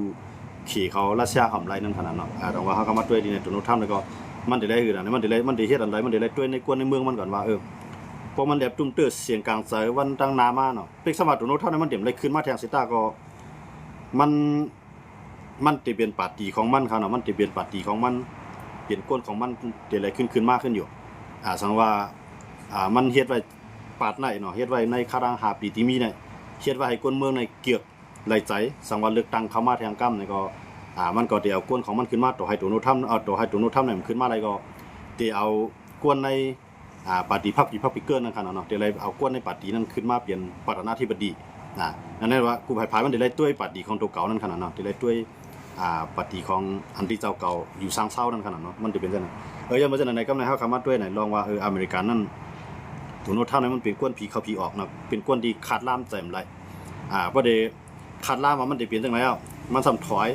ເຂເຂົາ ຣັດເຊຍເຂົາໄດ້ນັ້ນຂະໜາດເນາະ ອາ ແຕ່ວ່າເຮົາກໍມາດ້ວຍທີ່ໃນໂດນັລທຳ ແລ້ວກໍມັນໄດ້ເຮັດອັນໃດ ມັນໄດ້ ມັນໄດ້ເຮັດອັນໃດ ມັນໄດ້ດ້ວຍໃນກວນໃນເມືອງມັນກ່ອນວ່າ ເອີ ເພາະມັນແອບຕຸ້ມເຕີສຽງກາງໃຈວັນຕັ້ງໜ້າມາເນາະ ເປັນສະວ່າໂດນັລທຳນີ້ ມັນເດໄດ້ຂຶ້ນມາແທງເສຍຕາ ກໍມັນ ມັນເດເປັນປາຕີຂອງມັນ ເຂົາເນາະ ມັນເດເປັນປາຕີຂອງມັນ ເປັນກວນຂອງມັນ ເດໄດ້ຂຶ້ນ ຂຶ້ນມາຂຶ້ນຢູ່ ອາ ສັງວ່າ ອາ ມັນເຮັດໄວ້ປາດໃນເນາະ ເຮັດໄວ້ໃນຄະນະຫ້າປີທີ່ມີໃນ ເຮັດໄວ້ໃຫ້ຄົນເມືອງໃນເກືອກໄດ້ໃຈ ສັງວ່າເລືອກຕັ້ງເຂົ້າມາແທງກຳໃນ ກໍ ອາ ມັນກໍເດເອົາກວນຂອງມັນຂຶ້ນມາ ຕໍ່ໃຫ້ໂດນັລທຳ ເອົາ ຕໍ່ໃຫ້ໂດນັລທຳນັ້ນຂຶ້ນມາໄດ້ ກໍເດເອົາກວນໃນ ອາ ປາຕີພັກຣີພັບລິກັນນັ້ນຂະໜາດເນາະ ເດໄດ້ເອົາກວນໃນປາຕີນັ້ນຂຶ້ນມາເປັນປະທານາທິບໍດີ ອາ ນັ້ນແຫຼະວ່າ ກຸ່ມຝ່າຍມັນເດໄດ້ດ້ວຍປາຕີຂອງໂຕເກົ່ານັ້ນຂະໜາດເນາະ ເດໄດ້ດ້ວຍ ອາ ປາຕີຂອງອັນທີ່ເຈົ້າເກົ່າຢູ່ຊາງເຊົານັ້ນຂະໜາດເນາະ ມັນຈະເປັນຈັ່ງນັ້ນ ເອີ ຢ່າງວ່າຈັ່ງໃດ ໃນກຳໃນເຮົາເຂົ້າມາດ້ວຍໃນລອງວ່າ ເອີ ອາເມລິກັນນັ້ນ ໂດນັລທຳນັ້ນ ມັນເປັນກວນຜີເຂົ້າຜີອອກເນາະ ເປັນກວນທີ່ຄາດລາມໃຈມັນໄດ້ ອາ ບໍ່ໄດ້ ຄາດລາມວ່າມັນຈະເປັນຈັ່ງໃດເອົາ ມັນຊ້ຳຖອຍ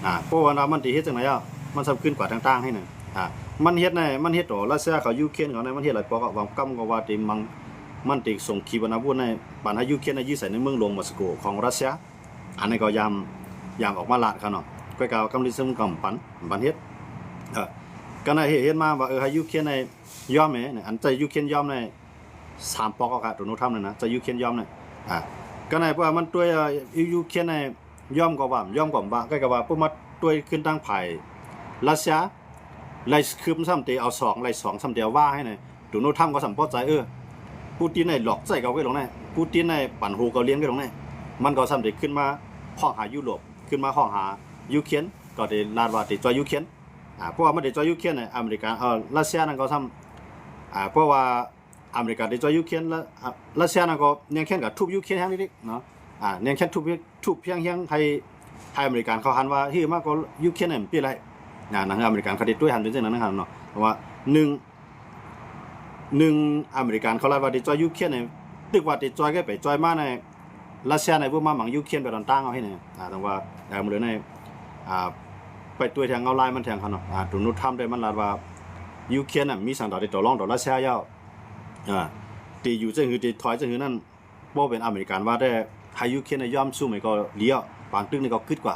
ອາ ເພາະວ່າມັນຈະເຮັດຈັ່ງໃດເອົາ ມັນຊ້ຳຂຶ້ນກວ່າຕ່າງໆໃຫ້ນະ ອາ ມັນເຮັດໃນ ມັນເຮັດຕໍ່ຣັດເຊຍເຂົາ ຢູເຄຣນເຂົາໃນ ມັນເຮັດຫຼາຍປອກອະ ບາງກຳກໍວ່າເຕັມມັງ ມັນຈະສົ່ງຂີປະນາວຸດໃນ ປານໃຫ້ຢູເຄຣນໃນຢືດໃສ່ໃນເມືອງຫຼວງມອສໂກຂອງຣັດເຊຍ ອັນນີ້ກໍຍາມ ຍາມອອກມາລາດເຂົາເນາະ ກໍກາວກຳລິດເຊິ່ງກຳປັນ ປັນເຮັດ ເອີ ກໍໃນເຮັດ ເຮັດມາວ່າ ເອີ ໃຫ້ຢູເຄຣນໃນຍອມແໝ ອັນໃຈຢູເຄຣນຍອມໃນ ສາມປອກເອົາກະ ໂດນັລທຳນັ້ນນະ ຈະຢູເຄຣນຍອມນະ ອາ ກໍໃນເພາະວ່າມັນດ້ວຍ ອາ ຢູເຄຣນໃນຍອມກໍວ່າ ຍອມກໍວ່າ ກໍກະວ່າ ເພິ່ນມາດ້ວຍຂຶ້ນທາງຝ່າຍຣັດເຊຍ ໄລ່ຄືມຊ້ຳເຕເອົາສອງ ໄລ່ສອງຊ້ຳເຕເອົາວ່າໃຫ້ນະ ໂດນັລທຳກໍຊ້ຳພໍໃຈ ເອີ ປູຕິນໃນຫຼອກໃຊ້ເຂົາໄວ້ລົງນະ ປູຕິນໃນປັ່ນໂຫເຂົາລ້ຽງໄວ້ລົງນະ ມັນກໍຊ້ຳເຕຂຶ້ນມາຮ້ອງຫາຢູໂຣບ ຂຶ້ນມາຮ້ອງຫາຢູເຄຣນ ກໍເຕລາດວ່າເຕຈອຍຢູເຄຣນ ອາ ເພາະວ່າມັນເຕຈອຍຢູເຄຣນນະ ອາເມລິກາ ເອີ ຣັດເຊຍນັ້ນກໍຊ້ຳ ອາ ເພາະວ່າ ອາເມລິກາໄດ້ຊ່ອຍຢູເຄຣນ ແລະ ອາ ຣັດເຊຍນັ້ນກໍຍັງແຄ້ນກັບທຸບຢູເຄຣນແຮງເດ ເນາະ ອາ ຍັງແຄ້ນທຸບ ທຸບແຮງໆ ໃຫ້ ໃຫ້ອາເມລິກັນເຂົາຫັນວ່າ ເຮີ້ ມາກໍຢູເຄຣນນັ້ນເປັນໄລ ນະ ອາເມລິກັນເຂົາໄດ້ຊ່ວຍຫັນເປັນຈັ່ງນັ້ນນະເນາະ ເພາະວ່າໜຶ່ງ ໜຶ່ງ ອາເມລິກັນເຂົາລັດວ່າໄດ້ຊ່ອຍຢູເຄຣນນີ້ ຕຶກວ່າໄດ້ຊ່ອຍກັນໄປຊ່ອຍມາໃນ ຣັດເຊຍໃນບໍ່ມາໝັງຢູເຄຣນໄປຕອນຕ່າງເອົາໃຫ້ແນ່ ອາ ແຕ່ວ່າ ແຕ່ມື້ໃນ ອາ ໄປດ້ວຍແທງເງົາລາຍມັນແທງເຂົາເນາະ ອາ ໂດນັລທຳໄດ້ມັນລັດວ່າ ຢູເຄຣນນະມີສັງດາໄດ້ຕໍ່ລອງຕໍ່ຣັດເຊຍແລ້ວ ອາ ທີ່ຢູ່ຈັ່ງຮື ທີ່ຖອຍຈັ່ງຮືນັ້ນ ບໍ່ເປັນອາເມລິກັນວ່າແຕ່ ໃຫ້ຢູເຄຣນຍອມຊຸມໃຫ້ກໍເລີຍ ບາງຕຶກນີ້ກໍຄຶດກວ່າ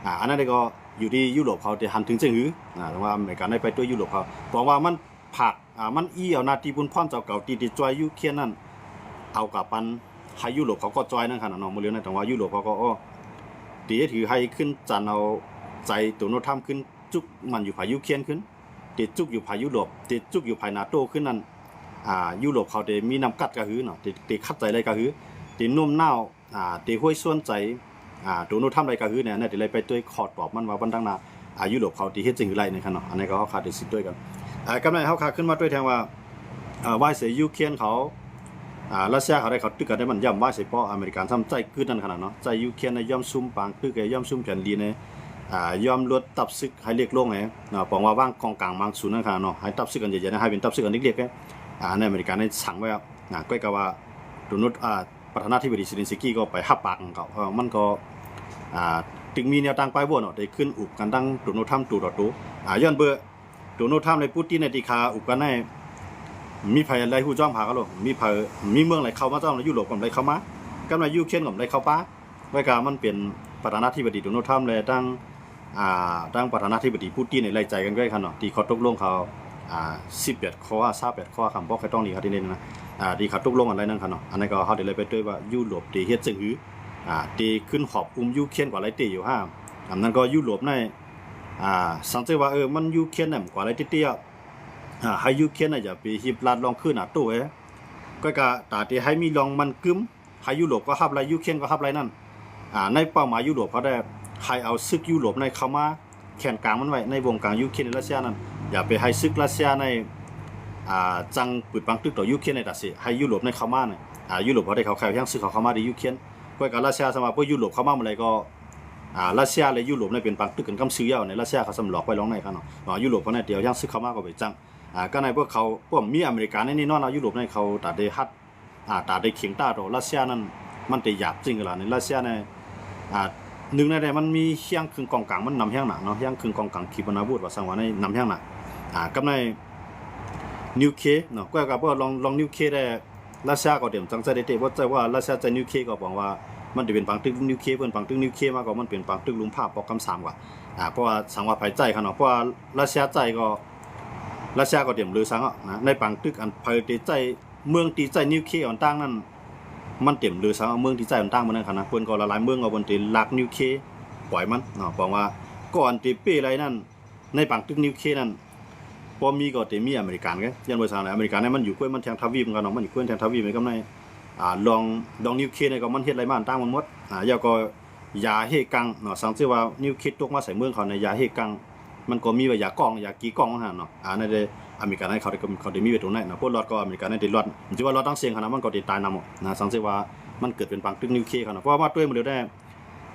ອາ ອັນນັ້ນກໍຢູ່ທີ່ຢູໂຣບເຂົາຈະຫັນເຖິງຈັ່ງຮື ອາ ແຕ່ວ່າອາເມລິກັນໄດ້ໄປຊ່ວຍຢູໂຣບເຂົາ ບອກວ່າມັນຜາກ ອາ ມັນອີ່ເອົາໜ້າທີ່ບຸນພອນເຈົ້າເກົ່າທີ່ໄດ້ຊ່ວຍຢູເຄຣນນັ້ນ ເອົາກະປັນໃຫ້ຢູໂຣບເຂົາກໍຊ່ອຍນັ້ນຂະນະເນາະ ມື້ເລື່ອງນັ້ນ ແຕ່ວ່າຢູໂຣບເຂົາກໍ ໂອ້ ທີ່ເຮັດໃຫ້ຂຶ້ນຈັນເອົາໃຈໂດນັລທຳຂຶ້ນ ຈຸກມັນຢູ່ຝ່າຍຢູເຄຣນຂຶ້ນ ເຕຈຸກຢູ່ຝ່າຍຢູໂຣບ ເຕຈຸກຢູ່ຝ່າຍນາໂຕຂຶ້ນນັ້ນ ອາ ຢູໂຣບເຂົາເຕມີນ້ຳກັດກະຫືເນາະ ເຕ ເຕຂັດໃຈໄດ້ກະຫື ເຕໂນ້ມນ້າວ ອາ ເຕຫ້ວຍຊວນໃຈ ອາ ໂດນັລທຳໄດ້ກະຫືແນ່ ອັນນີ້ເຕໄດ້ໄປດ້ວຍຂໍ້ຕອບມັນວ່າວັນທາງໜ້າ ອາ ຢູໂຣບເຂົາເຕເຮັດຈັ່ງໃດໃນຂະນະ ອັນນີ້ກໍເຮົາຄາດໄດ້ສິດດ້ວຍກັນ ອາ ກຳໃນເຮົາຄາດຂຶ້ນມາດ້ວຍແທງວ່າ ອາ ວາຍເສຍຢູເຄຣນເຂົາ ອາ ຣັດເຊຍເຂົາໄດ້ເຂົ້າຕຶກກັນໄດ້ ມັນຢ້ຳວາຍເສຍ ເພາະອາເມລິກັນຊ້ຳໃຈກຶດນັ້ນຂະນະເນາະ ໃຈຢູເຄຣນໄດ້ຍອມຊຸມປາງຕຶກ ໄດ້ຍອມຊຸມແຜ່ນດິນໃນ ອ່າ ຍອມລົດທັບຊຶກໃຫ້ເລັກລົງເນາະ, ບອກວ່າວາງກອງກາງບາງສູນນັ້ນຂະເນາະ ໃຫ້ທັບຊຶກອັນໃຫຍ່ໆ ໃຫ້ເປັນທັບຊຶກອັນເລັກໆ ອ່າ ໃນອາເມລິກາໃນສັ່ງໄວ້ ອ່າ ກໍກະວ່າໂດນັລ ອ່າ ປະທານາທິບໍດີເຊເລັນສກີກໍໄປຮັບປາກຂອງເຂົາ ມັນກໍ ອ່າ ຈຶ່ງມີແນວທາງໄປວນເນາະ ໄດ້ຂຶ້ນອຸບກັນທັງໂດນັລທຳໂຕຕໍ່ໂຕ ອ່າ ຍ້ອນເບີໂດນັລທຳ ແລະ ປູຕິນ ທີ່ເຂົາອຸບກັນນັ້ນ ມີໃຜໄດ້ຮູ້ຈ້ອມພາກັນໂລດ ມີໃຜ ມີເມືອງໃດເຂົ້າມາຈ້ອມ ຢູໂຣບກໍບໍ່ໄດ້ເຂົ້າມາ ກັບໃນຢູເຄຣນກໍບໍ່ໄດ້ເຂົ້າມາ ໄວ້ກະມັນເປັນປະທານາທິບໍດີໂດນັລທຳ ແລະ ທັງ ອ່າ ທັງປະທານາທິບໍດີປູຕິນໄດ້ໃຈກັນໄວ້ຄັນເນາະ ທີ່ເຂົາຕົກລົງເຂົາ ອ່າ ສິບແປດຂໍ້ ຊາວແປດຂໍ້ ຄຳບອກໃຫ້ຕ້ອງດີຄັນນີ້ນະ ອ່າ ທີ່ເຂົາຕົກລົງກັນໄດ້ນັ້ນຄັນເນາະ ອັນນັ້ນກໍເຮົາໄດ້ໄປເຕີວ່າຢູໂຣບໄດ້ເຮັດຈັ່ງຫື ອ່າ ໄດ້ຂຶ້ນຫອບອຸ້ມຢູເຄຣນກວ່າຫຼາຍເຕີຢູ່ຫາ ອັນນັ້ນກໍຢູໂຣບໃນ ອ່າ ສັງເກດວ່າ ເອີ ມັນຢູເຄຣນນັ້ນກວ່າຫຼາຍເຕີ ອ່າ ໃຫ້ຢູເຄຣນນະຢ່າໄປຮີບລາດລ່ອງຄືນາໂຕເອີຍ ກໍກະຕາທີ່ໃຫ້ມີລ່ອງມັນກຶມ ໃຫ້ຢູໂຣບກໍຮັບໄດ້ ຢູເຄຣນກໍຮັບໄດ້ນັ້ນ ອ່າ ໃນເປົ້າໝາຍຢູໂຣບເຂົາໄດ້ໃຫ້ເອົາຊຶກຢູໂຣບໃນເຂົ້າມາແຂນກາງມັນໄວ້ ໃນວົງກາງຢູເຄຣນ ແລະ ຣັດເຊຍນັ້ນ ຢ່າໄປໃຫ້ຊຶກຣັດເຊຍໃນ ອ່າ ຈັ່ງປືດປັງຕຶກຕໍ່ຢູເຄຣນໃນຕາເສ ໃຫ້ຢູໂຣບໃນເຂົ້າມານີ້ ອ່າ ຢູໂຣບເຂົາໄດ້ເຂົາຂາຍແຮງຊຶກເຂົາເຂົ້າມາໃນຢູເຄຣນ ກໍກະຣັດເຊຍສຳວ່າພວກຢູໂຣບເຂົ້າມາເມື່ອໃດກໍ ອ່າ ຣັດເຊຍ ແລະ ຢູໂຣບນີ້ເປັນປັງຕຶກກັນກຳຊື່ຢູ່ໃນ ຣັດເຊຍເຂົາສຳຫຼອກໄວ້ລ່ອງໃນຄັນເນາະ ຢູໂຣບເຂົານີ້ຕຽວຍັງຊຶກເຂົ້າມາກໍໄປຈັ່ງ ອ່າ ກໍໃນພວກເຂົາ ພວກມີອາເມລິກາໃນແນ່ນອນເນາະ ຢູໂຣບໃນເຂົາຕາໄດ້ຮັດ ອ່າ ຕາໄດ້ເຄັ່ງຕາຕໍ່ຣັດເຊຍນັ້ນ ມັນໄດ້ຫຍາບຈິງກະລະໃນຣັດເຊຍໃນ ອ່າ ໜຶ່ງໃນໃດມັນມີຮຽງຄຶ່ງກອງກາງ ມັນນຳແຮງໜ້າເນາະ ຮຽງຄຶ່ງກອງກາງຂີປະນາວຸດວ່າຊັ້ນວ່າໃນນຳແຮງໜ້າ ອ່າ ກັບໃນນິວເຄເນາະ ກໍກະພວກລ່ອງ ລ່ອງນິວເຄໄດ້ ຣັດເຊຍກໍຕຽມຈັ່ງໃຈໄດ້ເຕະ ບໍ່ໃຈວ່າຣັດເຊຍໃຈນິວເຄກໍບອກວ່າ ມັນຈະເປັນປາງຕຶກນິວເຄ ເພິ່ນປາງຕຶກນິວເຄມາກໍມັນເປັນປາງຕຶກລຸມພາບປອກຄຳສາມກວ່າ ອ່າ ເພາະວ່າສັງວ່າໃຜໃຈຄັນເນາະ ເພາະວ່າຣັດເຊຍໃຈກໍ ຣັດເຊຍກໍຕຽມເລີຍສັງເນາະ ໃນປາງຕຶກອັນໃຜໄດ້ໃຈ ເມືອງທີ່ໃຈນິວເຄອ່ອນຕ່າງນັ້ນ ມັນຕຽມເລີຍສັງເນາະ ເມືອງທີ່ໃຈອ່ອນຕ່າງໝົດນັ້ນຄັນນະ ເພິ່ນກໍຫຼາຍໆເມືອງກໍເພິ່ນໄດ້ລັກນິວເຄປ່ອຍມັນເນາະ ບອກວ່າ ກໍອັນເຕເປ້ໄລນັ້ນ ໃນປາງຕຶກນິວເຄນັ້ນ ພໍມີກໍເຕມີອາເມລິການ ຍ້ອນວ່າສັງ ອາເມລິການນີ້ມັນຢູ່ກ້ວຍມັນແທງທະວີບກັນເນາະ ມັນຢູ່ກ້ວຍແທງທະວີບກັບໃນ ອ່າ ລ່ອງ ລ່ອງນິວເຄນີ້ກໍມັນເຮັດໄລມາຕ່າງມັນໝົດ ອ່າ ແລ້ວກໍຢາເຮກັງເນາະ ສັງເກດວ່ານິວເຄຕົກມາໃສ່ເມືອງເຂົາໃນຢາເຮກັງ ມັນກໍມີວ່າຢາກ້ອງ ຢາກີກ້ອງຫັ້ນເນາະ ອ່າ ໃນອາເມລິການເຂົາ ເຂົາໄດ້ມີໄວ້ຕົງນັ້ນເນາະ ພວກລອດກໍອາເມລິການໄດ້ລອດ ຊິວ່າລອດທັງເສັງຫັ້ນນະ ມັນກໍໄດ້ຕາຍນຳເນາະ ສັງເກດວ່າມັນເກີດເປັນປາງຕຶກນິວເຄເຂົາເນາະ ເພາະວ່າມາດ້ວຍໝົດແລ້ວ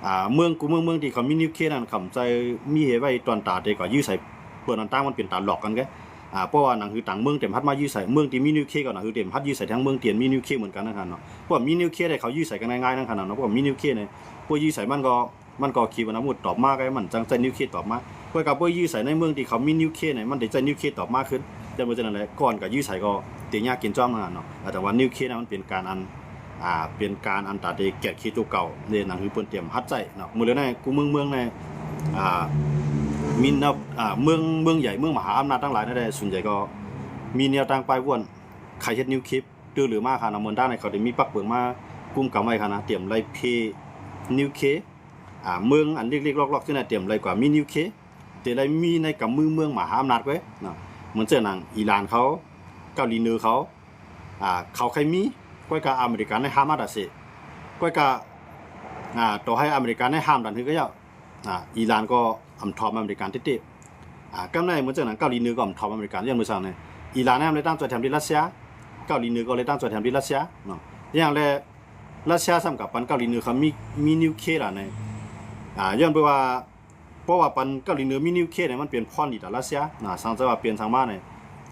ອ່າ ເມືອງ ກູເມືອງ ເມືອງທີ່ເຂົາມີນິວເຄນັ້ນ ເຂົາໃຈມີເຫໄວ້ຕອນຕາເຕກໍຢື້ໃສ່ ເພິ່ນອັນຕ່າງມັນເປັນຕາຫຼອກກັນແກ ອ່າ ເພາະວ່າໜັງສືຕ່າງເມືອງເຕມຮັດມາຢື້ໃສ່ ເມືອງທີ່ມີນິວເຄກໍໜັງສືເຕມຮັດຢື້ໃສ່ ທັງເມືອງທີ່ມີນິວເຄເໝືອນກັນນັ້ນເນາະ ເພາະມີນິວເຄໄດ້ເຂົາຢື້ໃສ່ກັນງ່າຍໆນັ້ນຂະໜາດເນາະ ເພາະມີນິວເຄນີ້ ພວກຢື້ໃສ່ມັນກໍ ມັນກໍຂີປະນາວຸດຕອບມາ ກໍມັນຈັ່ງໃຊ້ນິວເຄຕອບມາ ເພາະກະພວກຢື້ໃສ່ໃນເມືອງທີ່ເຂົາມີນິວເຄນີ້ ມັນໄດ້ໃຊ້ນິວເຄຕອບມາຄືນ ຈັ່ງວ່າຈັ່ງນັ້ນແຫຼະ ກ່ອນກະຢື້ໃສ່ກໍເຕຍາກກິນຈ້ອມຫັ້ນເນາະ ແຕ່ວ່ານິວເຄນະ ມັນເປັນການອັນ ອ່າ ເປັນການອັນຕາເຕແກດເຄໂຕເກົ່າເດ້ ໜັງຄືເພິ່ນຕຽມຮັດໃຊ້ເນາະ ມື້ເລີຍໃນກູເມືອງເມືອງໃນ ອ່າ ມີນະ ອ່າ ເມືອງ ເມືອງໃຫຍ່ ເມືອງມະຫາອຳນາດທັງຫຼາຍນັ້ນແຫຼະ ສ່ວນໃຫຍ່ກໍມີແນວທາງປາຍວນ ໃຄເຮັດນິວເຄຕື່ມຫຼືມາຂະນະ ເມືອງຕ່າງໃນເຂົາໄດ້ມີປັກເບິ່ງມາກຸມກຳໄວ້ຂະນະ ຕຽມໄລ່ເພນິວເຄ ອ່າ ເມືອງອັນເລັກໆລອກໆຈັ່ງໃດຕຽມໄລ່ກວ່າມີນິວເຄ ເຕໄດ້ມີໃນກຳມືເມືອງມະຫາອຳນາດເວີຍເນາະ ເໝືອນເຊັ່ນໜັງອີຣານເຂົາ ເກົາຫຼີເໜືອເຂົາ ອ່າ ເຂົາໃຄ່ມີ ກ້ອຍກະອາເມລິກາໄດ້ຫ້າມມາດາເຊ ກ້ອຍກະ ອ່າ ຕໍ່ໃຫ້ອາເມລິກາໄດ້ຫ້າມດັນຮືກະເຈົ້າ ອ່າ ອີຣານກໍອຳຖອມອາເມລິກາເຕະ ອ່າ ກຳໃນເໝືອນຈັ່ງໜັງເກົາຫຼີເໜືອກໍອຳຖອມອາເມລິກາ ຍ້ອນເໝືອນຊັ້ນນີ້ ອີຣານນະໄດ້ຕັ້ງໃຈແຖມທີ່ຣັດເຊຍ ເກົາຫຼີເໜືອກໍເລີຍຕັ້ງໃຈແຖມທີ່ຣັດເຊຍເນາະ ຢ່າງແລ ຣັດເຊຍຊ້ຳກັບປັນເກົາຫຼີເໜືອເຂົາມີ ມີນິວເຄລະໃນ ອ່າ ຍ້ອນເພາະວ່າ ເພາະວ່າປັນເກົາຫຼີເໜືອມີນິວເຄນີ້ ມັນເປັນພອນດີຕໍ່ຣັດເຊຍນະ ສັງເກດວ່າປ່ຽນສັງມານີ້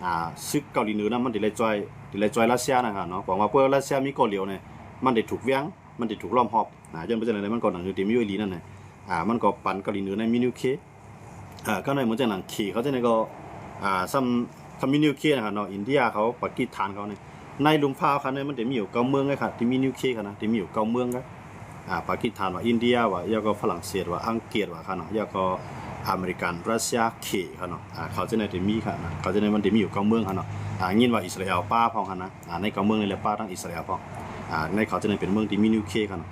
ອ່າ ຊຶກເກົາຫຼີເໜືອນັ້ນມັນໄດ້ໄລ່ຈ່ອຍ ໄດ້ໄລ່ຈ່ອຍຣັດເຊຍນະຄັບເນາະ ເພາະວ່າເພື່ອຣັດເຊຍມີກໍຫຼຽວນີ້ ມັນໄດ້ຖືກແຫວ່ງ ມັນໄດ້ຖືກລ້ອມຮອບນະ ຍ້ອນເປັນຈັ່ງໃດມັນກໍໜັງສືເຕັມຢູ່ອີ່ຫຼີນັ້ນນະ ອ່າ ມັນກໍປັນເກົາຫຼີເໜືອໃນມີນິວເຄ ອ່າ ກໍໃນເໝືອນຈັ່ງໜັງເຂເຂົາຈັ່ງໃດກໍ ອ່າ ຊ້ຳ ຖ້າມີນິວເຄນະຄັບເນາະ ອິນເດຍເຂົາ ປາກິສຖານເຂົານີ້ ໃນລຸ່ມຟ້າຂະນະ ມັນຈະມີຢູ່ເກົ້າເມືອງເລີຍຄັບ ທີ່ມີນິວເຄຂະນະ ທີ່ມີຢູ່ເກົ້າເມືອງ ອ່າ ປາກິສຖານວ່າ ອິນເດຍວ່າ ແລ້ວກໍຝຣັ່ງເສດວ່າ ອັງກິດວ່າຂະນະ ແລ້ວກໍອາເມລິກັນ ຣັດເຊຍ ເຂຂະນະ ອ່າ ເຂົາຈັ່ງໃດຈະມີຂະນະ ເຂົາຈັ່ງໃດມັນຈະມີຢູ່ເກົ້າເມືອງຂະນະ ອ່າ ຍິນວ່າອິດສະຣາແອລປະພ້ອມຂະນະ ອ່າ ໃນເກົ້າເມືອງນີ້ແຫຼະ ປະທັງອິດສະຣາແອລພ້ອມ ອ່າ ໃນເຂົາຈັ່ງໃດເປັນເມືອງທີ່ມີນິວເຄຂະນະ